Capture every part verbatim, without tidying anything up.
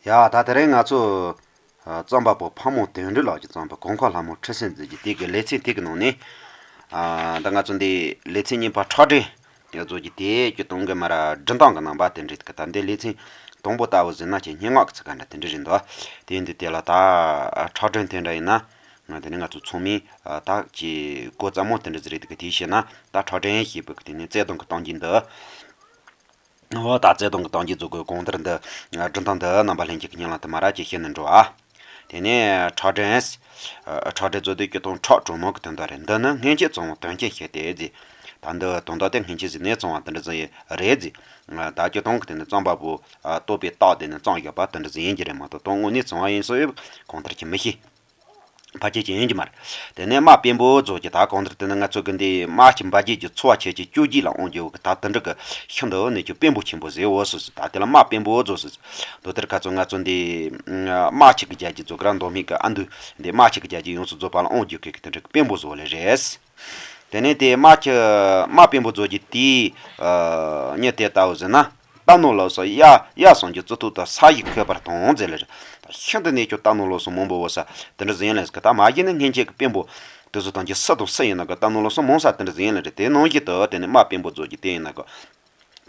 ཡ་ད་དེ་རིང་ང་ཚོ་ཨ་རྩོམ་པ་པོ་ཕག་མོ་དོན་གྲུབ་ལགས་ཀྱི་རྩོམ་པ་གོང་འཁོད་ལྷ་མོ་ཁྲི་སེང་མཛད་རྒྱུ་དེ་གི་ལེ་ཚན་དེ་གི་ནང་ནས། ཨ་ད་ང་ཚོ་འདི་ལེ་ཚན་གཉིས་པ་ཁྲག་སྒྲོན་བཟོ་རྒྱུ་དེ་ཀྱི་དོན་གི་མ་ར་འབྲི་སྟངས་གི་རྣམ་པ་དེ་འདྲ་གི། ད་འདི་ལེ་ཚན་དང་པོ་ལྟ་བུ་ཟེར་ན་ཁྱེད་སྙན་ངག་གི་ཚིག་ཁ་འདྲ་དེ་འདྲ་རེད་འདུག་དེ་འདི་དེ་ལ་ད་ཁྲག་སྒྲོན་དེ་འདྲ་ཡིན་ན། ང་དེ་ནི་ང་ཚོ་ཚང་མས་ཨ་ད་ཀྱི་གོ་ཙམ་མོ་དེ་འདྲ་ཟིག་རེད་འདུག་དེ་བྱས་ན་ད་ཁྲག་སྒྲོན་ཞེས་པའི་གི་དེ་ནི་བརྩེ་དུང་གི་གཏམ་རྒྱུད་འདི། འོ་ད་བརྩེ་དུང་གི་གཏམ་རྒྱུད་ཚོ་གི་གོང་དེར་འདི་འབྲི་སྟངས་འདི་རྣམ་པ་ལྷན་རྒྱས་ཀྱི་སྙན་ལ་དུ་མ་ར་ཅིག་བཤད་ནས་འགྲོ་ཨ། དེ་ནས་ཁྲག་སྒྲོན། ཁྲག་སྒྲོན་བཟོ་དུས་ཀྱི་དང་ཁྲག་དྲོན་མོ་གི་དོན་དག་རེད། འདི་ནི་སྔན་ཆད་བཙོང་བ་དོན་རྐྱེན་བཤད་དེ་ཟེར། ད་འདི་དོན་དག་དེ་སྔན་ཆད་ཟིག་ནས་བཙོང་བ་དེ་འདྲ་ཟིག་རེད་ཟེར། ད་ཀྱི་དང་གི་དེ་ནི་རྩོམ་པ་པོ་ཨ་བསྟོད་པའི་རྟགས་དེ་ནི་བཙོང་ཡོད་པ་དེ་འདྲ་ཟིག་ཡིན་གྱི་རེད་མ་གཏོགས་དོན་དངོས་གནས་བཙོང་བ་ཡིན་སྲོལ་ཡོད་གང་ལྟར་གྱི་མི་ཤེས། ཕལ་ཆེར་ཅན་ཡིན་གྱི་མ་རེད། དེ་ནས་རྨ་དཔོན་པོ་རྫོགས་ཀྱི་ད་གང་ལྟར་དེ་ནི་ང་ཚོ་གི་འདི་རྨ་ཆུ་འབའ་རྒྱུད་ཀྱི་ཚོ་བ་ཁྱེད་ཀྱི་བཅུ་གཅིག་ལ་དབང་རྒྱུ་གི་ད་དེ་འདྲ་གི་ཤིན་ཏུ་ནས་ཀྱི་དཔོན་པོ་ཆེན་པོ་ཟེར་འོ་སོ་སོ་ད་དེ་ལ་རྨ་དཔོན་པོ་རྫོགས་སོ་སོ། དོ་དེར་ཁ་ཚོ་ང་ཚོ་འདི་རྨ་ཆུ་གི་རྒྱལ་རྒྱུད་རྫོགས་གི་ར་མདོ་སྨད་གི་ཨ་འདུས་འདི་རྨ་ཆུ་གི་རྒྱལ་རྒྱུད་ཡོངས་སུ་རྫོགས་པ་ལ་དབང་རྒྱུ་གི་གི་དེ་འདྲ་གི་དཔོན་པོ་བཟོ་ལེ་རེད། དེ་ནས་དེ་རྨ་ཆུ་རྨ་དཔོན་པོ་རྫོགས་ཀྱི་དེའི་ཉིན་དེ་ལྟ་བུ་ཟེར་ན། རྟ་ནོར་ལོག་སོགས་གཡག་གཡག་སོགས་ཀྱི་རྩི་ཐུག་དང་ས་ཡིས་ཁོལ་བར་མཐོང་ཟེར་ལེ་རེད། ཤིན་ཏུ་ནས་ཀྱང་རྟ་ནོར་ལོག་སོགས་མང་པོ་འོ་ས་དེ་འདྲ་ཟིན་ལེ་ཟེར་གི། ད་མ་གཞི་ནི་སྔན་ཆད་ཀྱི་དཔོན་པོ་དེ་ཚོ་དང་གི་སུ་དང་སུ་ཡིན་ན་གི་རྟ་ནོར་ལོག་སོགས་མང་ས་དེ་འདྲ་ཟིན་ལེ་རེད། དེ་ནང་བཞིན་དུ་དེ་ནི་རྨ་དཔོན་པོ་རྫོགས་ཀྱི་དེ་ཡིན་ན་གི།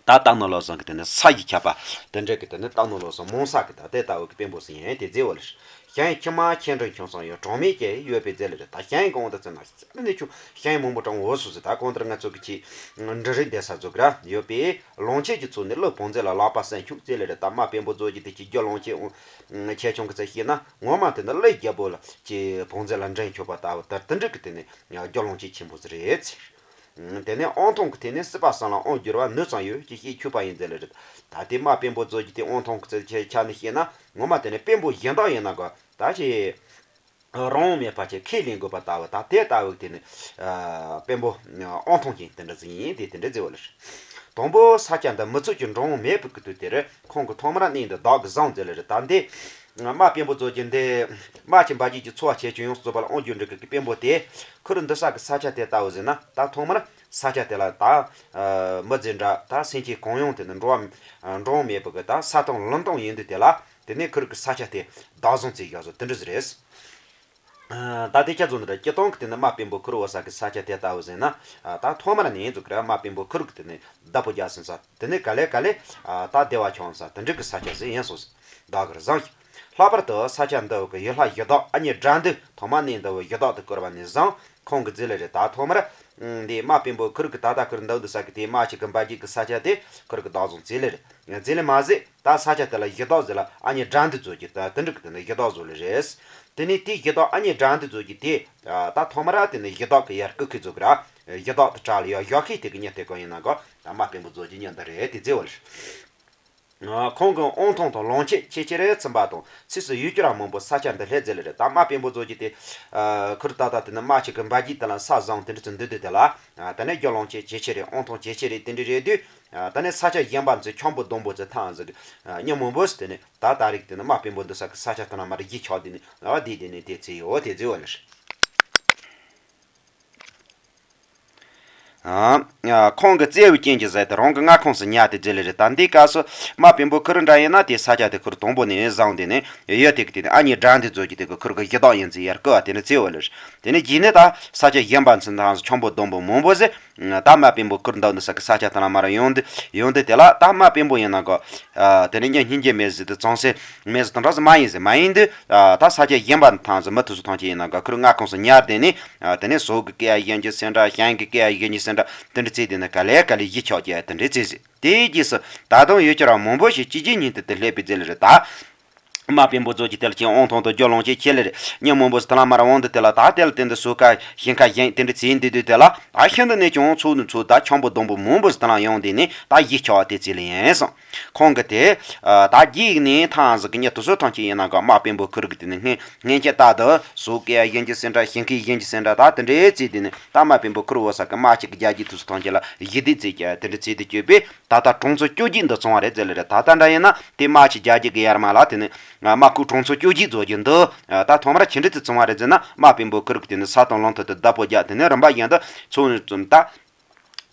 ད་རྟ་ནོར་ལོག་སོགས་ཀྱི་དེ་ནི་ས་ཡིས་ཁྱབ་པ་དེ་འདྲ་གི་དེ་ནི་རྟ་ནོར་ལོག་སོགས་མང་ས་གི་ད་དེ་ལྟ་བུ་གི་དཔོན་པོ་ཟིན་དེ་མཛེས་བོ་ལེ་རེད། ཞིང་ཁྱི་མ་ཁྱི་འབྲི་ཁྱུང་སོགས་ཡོད་གྲོང་མི་སྐྱེ་ཡོད་པའི་རྫས་ལ་རེད། ད་ཞིང་གང་དུ་བརྩིས་ན་ནི་ཆུ་ཞིང་མང་པོ་དྲངས་འོ་སོ་སོ་ད་གང་ལྟར་ང་ཚོ་གི་ཆེས་འབྲི་རིགས་འདེབས་ས་རྫོགས་ར་ཡོད་པའི་ལོངས་སྤྱོད་ཀྱི་ཚུལ་ནི་གླུ་བོང་རྫས་ལ་ལག་པ་གསོན་ཆུང་རྫས་ལ་རེད། ད་རྨ་དཔོན་པོ་རྫོགས་ཀྱི་དེ་ཀྱི་རྒྱུ་ལོངས་སྤྱོད་ཆེ་ཆུང་གི་ཚད་བཤད་ན་ངོ་མ་དེ་ནི་གླུ་རྒྱལ་པོ་ལ་ཀྱི་བོང་རྫས་ལ་འདྲེན་ཆོག་པ་ལྟ་བུ་ལྟར་དེ་འདྲ་གི་དེ་ནི་རྒྱུ་ལོངས་སྤྱོད་ཆེན་པོ་ཟིག་རེད། དེ་ནས་དབང་ཐང་གི་ཐད་ནས་སྲིད་པ་གསུམ་ལ་དབང་བསྒྱུར་བ་ནུས་ཙམ་ཡོད་ཅེས་བཤད་ཆོག་པ་ཡིན་ཟེར་ལེ་རེད། ད་ལྟའི་རྨ་དཔོན་པོ་རྫོགས་ཀྱི་དེ་དབང་ཐང་གི་ཚད་ཆ་ཆ་ནས་བཤད་ན་ངོ་མ་དེ་ནི་དཔོན་པོ་གཞན་དག་ཡིན་ན་གོ་ད་ཅི་རང་དབང་མེད་པ་ཅིག་ཁས་ལེན་དགོས་པ་ལྟ་བུ་ད་དེ་ལྟ་བུ་དེ་ནི་དཔོན་པོ་དབང་ཐང་ཅན་དེ་འདྲ་ཟིག་ཡིན་དེ་དེ་འདྲ་ཟེར་བ་ལེ་རེད། དང་པོ་ས་ཆ་འདི་མི་ཚོགས་ཀྱི་འགྲོ་འོང་མེད་པའི་སྐབས་དུས་དེར་ཁོང་གིས་ཐོག་མར་གནས་འདི་བདག་གིས་བཟུང་ཟེར་ལེ་རེད། ད་འདི་རྨ་དཔོན་པོ་རྫོགས་ཀྱི་འདི་རྨ་ཆུ་འབའ་རྒྱུད་ཀྱི་ཚོ་བ་ཁྱེད་ཀྱི་ཡོངས་སུ་རྫོགས་པ་ལ་དབང་བསྒྱུར་འདྲ་གི་དཔོན་པོ་དེ་ཁུར་འདུག་ས་གི་ས་ཆ་དེ་ལྟ་བུ་ཟེར་ན་ད་ཐོག་མར་ས་ཆ་དེ་ལ་ད་མི་ཟེར་འདྲ་ད་སེམས་ཅན་གང་ཡོང་དེ་ནི་འགྲོ་བ་འགྲོ་འོང་མེད་པའི་གི་ད་ས་དང་ལུང་སྟོང་ཡིན་དུས་དེ་ལ་དེ་ནས་ཁུར་གི་ས་ཆ་དེ་བདག་བཟུང་བྱས་བཞག་སོ་དེ་འདྲ་ཟིག་རེད། ད་དེ་ཆ་ཚོ་འདི་འདྲ་སྤྱི་བཏང་གི་དེ་ནི་རྨ་དཔོན་པོ་ཁུར་འོ་ས་གི་ས་ཆ་དེ་ལྟ་བུ་ཟེར་ན་ད་ཐོག་མར་ནས་འཛུགས་གི་རེད། རྨ་དཔོན་པོ་ཁུར་གི་དེ་ནི་བདག་པོ་རྒྱག་ཟིན་ས་དེ་ནི་ག་ལེ་ག་ལེ་ད་བདེ་བ་ཆུང་ས་དེ་འདྲ་གི་ས་ཆ་ཟིག་ཡིན་སོང་ཟིག་བདག་གིར་བཟུང་ཞིག་ལྷག་པར་དུ་ས་ཆ་འདི་བོ་གི་ཡུལ་ལྷ་གཞི་བདག་ཨ་མྱེས་དགྲ་འདུལ་ཐོག་མ་ནས་འདི་བོ་གཞི་བདག་ཏུ་བཀུར་བ་ནས་བཟུང་ཁོང་གི་རྫས་ལ་རེད། ད་ཐོག་མར་འདི་རྨ་དཔོན་པོ་ཁུར་གི་ད་ལྟ་ཁུར་འདུག་འདུག་ས་གི་དེ་རྨ་ཆུ་གི་འབའ་རྒྱུད་གི་ས་ཆ་དེ་ཁུར་གི་བདག་བཟུང་རྫས་ལ་རེད། རྫས་ལ་མ་ཟད་ད་ས་ཆ་དེ་ལ་གཞི་བདག་ཟེར་ལ་ཨ་མྱེས་དགྲ་འདུལ་ཚོ་གི་ད་དེ་འདྲ་གི་དེ་ནི་གཞི་བདག་བཟོ་ལ་རེད། དེ་ནས་དེའི་གཞི་བདག་ཨ་མྱེས་དགྲ་འདུལ་ཚོ་གི་དེ་ད་ཐོག་མར་དེ་ནི་གཞི་བདག་གི་ཡར་སྐུ་ཁུ་ཚོ་གི་ར་གཞི་བདག་ཏུ་གྲགས་ལ་ཡ་ཡག་ཤོས་དེ་གི་མྱི་དེ་ག་ཡིན་ན་གོ་ད་རྨ་དཔོན་པོ་ཚོ་གི་མྱི་འདི་རེད་དེ་རྫས་བ་ལ་རེད། ཁོང་གི་དབང་ཐང་དང་ལོངས་སྤྱོད་ཆེ་ཆེར་ཚིམ་པ་དང་ཕྱིས་སུ་ཡུལ་གྱར་མང་པོ་ས་ཆ་འདི་ལྷས་མཛད་ལེ་རེད། ད་རྨ་དཔོན་པོ་ཚོ་གི་དེ་ཁུར་ད་ལྟ་དེ་ནི་རྨ་ཆུ་གི་འབའ་རྒྱུད་དེ་ལ་ས་བཟང་དེ་འདྲ་ཚོ་འདུག་དུས་དེ་ལ་ད་ནི་རྒྱུ་ལོངས་སྤྱོད་ཇེ་ཆེ་རེད། དབང་ཐང་ཇེ་ཆེ་རེད། དེ་འདྲ་རེད་དུས་ད་ནི་ས་ཆ་གཞན་པ་ཚོ་ཁྱུང་པོ་སྡོང་པོ་ཚོ་ཐང་ཟིག་མྱི་མང་པོ་ཟིག་དེ་ནི་ད་ད་རིག་དེ་ནི་རྨ་དཔོན་པོ་འདུག་ས་གི་ས་ཆ་དེ་ན་མར་གཞི་ཆགས་དེ་ནི་ཨ་དེ་དེ་ནི་དེ་ཚེ་ཡོད་དེ་ཚེ་ཡོད་ལེ་རེད། ཁོང་གི་བརྩེ་བའི་རྐྱེན་གྱིས་ཟེར་ཏེ་རང་གི་མངའ་ཁོངས་སུ་ཉར་ཏེ་བརྫིས་ལེ་རེད། ད་འདིའི་སྐབས་སུ་རྨ་དཔོན་པོ་ཁུ་རུ་འདྲ་ཡིན་ན་དེ་ས་ཆ་དེ་ཁུ་རུ་དང་པོ་ནས་བཟུང་དེ་ནས་ཡོད་དེ་གི་དེ་ནས་ཨ་མྱེས་དགྲ་འདུལ་ཚོ་གི་དེ་གི་ཁུ་རུ་གི་གཞི་བདག་ཡིན་ཚེ་ཡར་བསྐོས་པ་དེ་ནས་བརྩིས་པ་ལེ་རེད། དེ་ནས་རྗེས་ནས་ད་ས་ཆ་གཞན་པ་ཚོ་དང་ཁྱུང་པོ་སྡོང་པོ་མང་པོ་ཟེར་ད་རྨ་དཔོན་པོ་ཁུ་རུ་འདུག་འདུག་ས་གི་ས་ཆ་དེ་ལ་མར་ཡོང་དུས་ཡོང་དུས་དེ་ལ་ད་རྨ་དཔོན་པོ་ཡིན་ན་གོ་དེ་ནས་མྱི་སྙིང་རྗེ་མེད་ཟེར་དུས་གཙང་སེལ་མེད་ཟེར་དུས་འདྲ་ཟེར་མ་ཡིན་ཟེར་མ་ཡིན་དུས་ད་ས་ཆ་གཞན་པ་ཐང་ཟེར་མི་དེ་ཚོ་ཐང་ཆེ་ཡིན་ན་གོ་ཁུ་རུ་མངའ་ཁོངས་སུ་ཉར་དེ་ནས། དེ་ནས་ཟོག་གི་སྐད་ཡ་གཞན་གྱི་སེ་འདྲ་ཞིང་གི་སྐད་ཡ་གཞན་གྱི་སེ་འདྲ་དེ་འདྲ་བརྩིས་དེ་ནས་ག་ལེ་ག་ལེ་གཞི་ཆགས་ཀྱི་དེ་འདྲ་བརྩིས་ཟིན། དེའི་རྗེས་སུ་ད་དུང་ཡུལ་གྱར་མང་པོ་ཞིག་གཅིག་རྗེས་གཉིས་མཐུད་དུ་སླེབས་པའི་རྗེས་ལ་རེད་ད། རྨ་དཔོན་པོ་ཚོ་གི་དེ་ལ་ཅིག་དབང་ཐང་དང་རྒྱུ་ལོངས་སྤྱོད་ཆེ་ལེ་རེད། མྱི་མང་པོ་ཞིག་དེ་ལ་མར་འོང་དུས་དེ་ལ་ད་དེ་ལ་དེ་འདྲ་ཟོག་ཁ་ཞིང་ཁ་གཞན་དེ་འདྲ་བརྩིས་འདུག་དུས་དེ་ལ་ད་ཤིན་ཏུ་ནས་ཀྱང་ཚོགས་ནས་ཚོགས་ད་ཁྱུང་པོ་སྡོང་པོ་མང་པོ་ཞིག་དེ་ལ་ཡོང་དེ་ནས་ད་གཞི་ཆགས་དེ་བརྩིས་ལེ་ཡིན་སོང་། ཁོང་གིས་དེ། ད་རྒྱུགས་ནས་ཐང་ཟིག་གི་མྱི་དེ་ཚོ་ཐང་ཆེ་ཡིན་ན་ག་རྨ་དཔོན་པོ་ཁུ་རུ་གི་དེ་ནས་སྔན་སྔན་ཆད་ལྟར་དུ་ཟོག་སྐད་གཞན་གྱི་སེ་འདྲ་ཞིང་ཁའི་གཞན་གྱི་སེ་འདྲ་ད་དེ་འདྲའི་བརྩིས་དེ་ནས་ད་རྨ་དཔོན་པོ་ཁུ་རུ་འོ་ས་གི་རྨ་ཆུ་གི་རྒྱལ་རྒྱུད་དེ་ཚོ་ཐང་ཆེ་ལ་གཞི་དེ་བརྩིས་ཀྱི་དེ་འདྲ་བརྩིས་དེ་བསྐྱོད་པས་ད་ལྟ་གྲོང་ཚོ་བཅོ་བརྒྱད་འདི་བཙོང་བ་རེད་ཟེར་ལེ་རེད། ད་ལྟ་འདྲ་ཡིན་ན་དེ་རྨ་ཆུ་རྒྱལ་རྒྱུད་གི་ཡར་མར་ལ་དེ་ནས་རྨ་ཁུག་གྲོང་ཚོ་བཅོ་བརྒྱད་བཟོ་རྒྱུ་འདི་ད་ཐོག་མར་ཆི་འདྲ་དེ་བཙོང་བ་རེད་ཟེར་ན་རྨ་དཔོན་པོ་ཁུ་རུ་གི་དེ་ནས་ས་དང་ལུང་ཐོག་ཏུ་བདག་པོ་རྒྱག་དེ་ནས་རིམ་པ་བཞིན་དུ་ཚོགས་ནས་བཙོང་ད།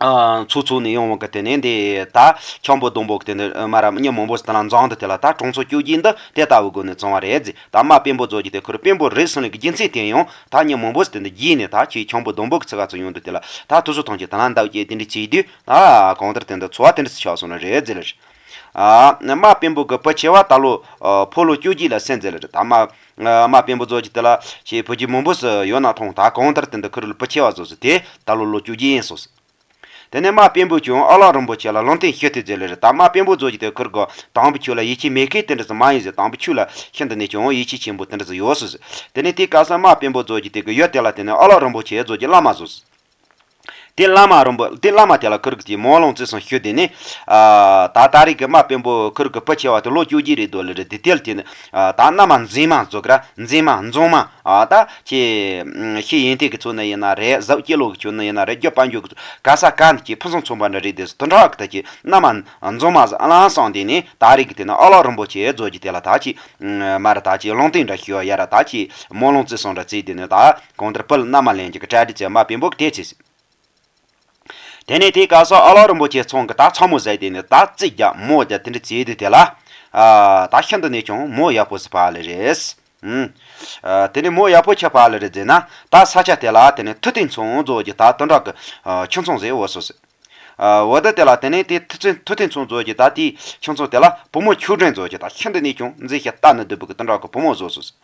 ཚོ་ཚོ་ནས་ཡོང་བ་གི་དེ་ནས་འདི་ད་ཁྱང་པོ་སྡོང་པོ་གི་དེ་ནས་མ་ར་མི་མང་པོ་ཞིག་དེ་ལ་འཛོམས་ཏེ་དེ་ལ་ད་གྲོང་ཚོ་བཅོ་བརྒྱད་འདི་དེ་ལྟ་བུ་སྒོ་ནས་བཙོང་བ་རེད་ཟེར། ད་དམག་དཔོན་པོ་ཚོ་གིས་དེ་ཁོར་དཔོན་པོ་རེད་གསུངས་ནས་གི་རྒྱུ་མཚན་དེ་ཡང་ད་མི་མང་པོ་ཞིག་དེ་འདི་བརྒྱུད་ནས་ད་ཁྱེད་ཁྱང་པོ་སྡོང་པོ་གི་ཚུ་ག་ཚོ་ཡོང་འདུག་དེ་ལ་ད་དུ་སུ་ཐང་ཆེ་དེ་ལ་འདབ་ཀྱི་དེ་འདྲ་བྱས་དུས་ད་གང་ལྟར་དེ་འདི་འཚོ་བ་དེ་འདྲ་ཞིག་ཆགས་སོང་ན་རེད་ཟེར་ལ། དམག་དཔོན་པོ་གི་བུ་ཆེ་བ་ད་ལོ་ཕོ་ལོ་བཅོ་བརྒྱད་ལ་སོན་ཟེར་ལ་རེད། ད་དམག་དམག་དཔོན་པོ་ཚོ་གིས་དེ་ལ་ཁྱེད་བུ་རྒྱུད་མང་པོ་ཞིག་ཡོད་ན་ཐང་། ད་གང་ལྟར་དེ་འདི་ཁོ་རང་ལ་བུ་ཆེ་བ་བཟོ་ཟེར། དེ་ད་ལོ་ལོ་བཅོ་བརྒྱད་ཡིན་སོང་ཟེར། དེ་ནས་དམག་དཔོན་པོས་ཀྱང་ཨ་ལགས་རིན་པོ་ཆེ་ལ་ལུང་བསྟན་ཞུས་ཏེ་མཛད་ལེ་རེད། ད་དམག་དཔོན་པོ་ཚོ་གིས་དེ་ཁོ་རང་དང་པོ་ཁྱོད་ལ་ཡིད་ཆེས་མེད་མཁན་དེ་འདྲ་ཟིག་མ་ཡིན་ཟེར། དང་པོ་ཁྱོད་ལ་ཤིན་ཏུ་ནས་ཀྱང་ཡིད་ཆེས་ཆེན་པོ་དེ་འདྲ་ཟིག་ཡོད་སོང་ཟེར། དེ་ནས་དེའི་སྐབས་སུ་དམག་དཔོན་པོ་ཚོ་གིས་དེ་གི་ཡུལ་དེ་ལ་དེ་ནས་ཨ་ལགས་རིན་པོ་ཆེ་ཚོ་གི་བླ་མ་བཟོས་སོང་། དེ་བླ་མ་རིན་པོ་དེ་བླ་མ་དེ་ལ་ཁོ་རང་གིས་དེ་མོ་ལུང་བསྟན་སོང་ཞུས་དེ་ནས། ད་ད་རེས་ཀྱི་དམག་དཔོན་པོ་ཁོ་རང་གི་བུ་ཆེ་བ་དེ་ལོ་བཅོ་བརྒྱད་རེད་འདུག་ལེ་རེད། དེ་དེ་ལ་དེ་ནས་ད་མནའ་མ་འཛིན་མ་བཟོ་གི་ར། འཛིན་མ་འཛོམས་མ། ཨ་ད་ཁྱེད་ཤེས་ཡོན་ཐད་ཀྱི་ཚོ་ནི་ཡིན་ན་རེད། གཟུགས་སྐྱེ་ལོ་གི་ཁྱོད་ནི་ཡིན་ན་རེད། རྒྱུ་དཔལ་འབྱོར་གི་ག་ས་ག་ནས་ཁྱེད་ཕུན་སུམ་ཚོགས་པ་འདྲ་རེད་དེ་དེ་འདྲ་གི་ད་ཁྱེད་མནའ་མ་འཛོམས་མ་ཟིག་ཨ་ལང་སང་དེ་ནས་ད་རེས་ཀྱི་དེ་ན་ཨ་ལགས་རིན་པོ་ཆེ་རྫོགས་ཀྱི་དེ་ལ་ད་ཁྱེད་མ་ར་ད་ཁྱེད་ལུང་བསྟན་འདྲ་ཞུ་བ་ཡ་ར་ད་ཁྱེད་མོ་ལུང་བསྟན་སོང་འདྲ་བྱས་དེ་ནས་ད་གང་ལྟར་བུ་ལ་མནའ་མ་ལེན་རྒྱུ་གི་གྲ་སྒྲིག་བྱས། དམག་དཔོན་པོ་གིས་དེ་བྱས་ཟིན། དེ་ནས་དེའི་སྐབས་སུ་ཨ་ལགས་རིན་པོ་ཆེ་ཚང་གི་ད་ཚ་མོ་ཟས་དེ་ནས་ད་རྩིས་རྒྱག་མོ་རྒྱག་དེ་འདྲ་བྱས་དུས་དེ་ལ། ཨ་ད་ཤིན་ཏུ་ནས་ཀྱང་མོ་ཡག་པོ་ཟིག་ཕར་ལ་རེད། ཨུམ། ཨ་དེ་ནས་མོ་ཡག་པོ་ཆགས་ཕར་ལ་རེད་ཟེར་ན། ད་ས་ཆ་དེ་ལ་དེ་ནས་མཐུ་སྟེང་ཚང་རྫོགས་ཀྱི་ད་དོན་དག་གི་ཨ་ཁྱིམ་ཚང་ཟིག་འོ་སོ་སོ། ཨ་འོ་ད་དེ་ལ་དེ་ནས་དེ་མཐུ་སྟེང་མཐུ་སྟེང་ཚང་རྫོགས་ཀྱི་ད་དེའི་ཁྱིམ་ཚང་དེ་ལ་བུ་མོ་ཆོས་སྒྲོན་རྫོགས་ཀྱི་ད་ཤིན་ཏུ་ནས་ཀྱང་མཛེས་ཤིང་ལྟ་ན་སྡུག་པོ་གི་དོན་དག་གི་བུ་མོ་བཟོ་སོ་སོ།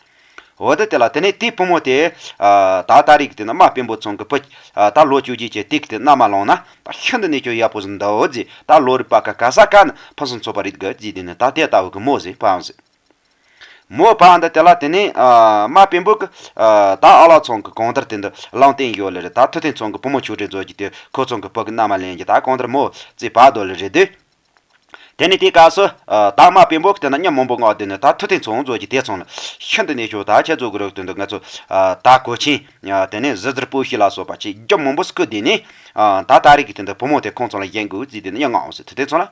འོ་ད་དེ་ལ་དེ་ནས་དེའི་བུ་མོ་དེ་ཨ་ད་ད་རེས་ཀྱི་དེ་ན་དམག་དཔོན་པོ་ཚང་གི་བུ་ཨ་ད་ལོ་བཅོ་བརྒྱད་ཀྱི་དུས་ཀྱི་དེ་མནའ་མ་ལོངས་ན་ད་ཤིན་ཏུ་ནས་ཀྱང་ཡག་པོ་ཟིག་འདུག་ཟེར། ད་ལོ་རེ་བར་ག་ག་ས་ག་ནས་ཕུན་སུམ་ཚོགས་པ་རེད་དགོས་ཟེར། དེ་ནས་ད་དེ་ལྟ་བུ་གི་མོ་ཟིག་ཕར་འོང་ཟེར། མོ་ཕར་འོང་དུས་དེ་ལ་དེ་ནས་ཨ་དམག་དཔོན་པོ་གིས་ཨ་ད་ཨ་ལགས་ཚང་གི་གང་ལྟར་དེ་འདི་ལུང་བསྟན་ཡོད་ལེ་རེད། ད་མཐུ་སྟེང་ཚང་གི་བུ་མོ་ཆོས་སྒྲོན་རྫོགས་ཀྱི་དེ་ཁོ་ཚང་གི་བུ་གི་མནའ་མ་ལེན་རྒྱུ་ད་གང་ལྟར་མོ་རྩིས་ཕར་འདུག་ལེ་རེད་དེ། དེ་ནས་དེའི་སྐབས་སུ་ཨ་ད་དམག་དཔོན་པོ་གིས་དེ་ན་མི་མང་པོ་མངགས་དེ་ནས་ད་མཐུ་སྟེང་ཚང་རྫོགས་ཀྱི་དེ་ཚང་ལ་ཤིན་ཏུ་ནས་ཀྱང་ད་ཁྱེད་ཚོ་གི་རོགས་དེ་འདི་ང་ཚོ་ཨ་ད་གོས་ཆེན་ཨ་དེ་ནས་གཟི་བརྗིད་སྤོས་ཤེལ་ལ་སོགས་པ་ཆེ་རྒྱུ་མང་པོ་ཟིག་བསྐུར་དེ་ནས་ཨ་ད་ད་རེས་ཀྱི་དེ་འདི་བུ་མོ་དེ་ཁོང་ཚང་ལ་བྱིན་དགོས་ཟེར་དེ་ནས་མི་མངགས་འོང་ཟེར། མཐུ་སྟེང་ཚང་ལ།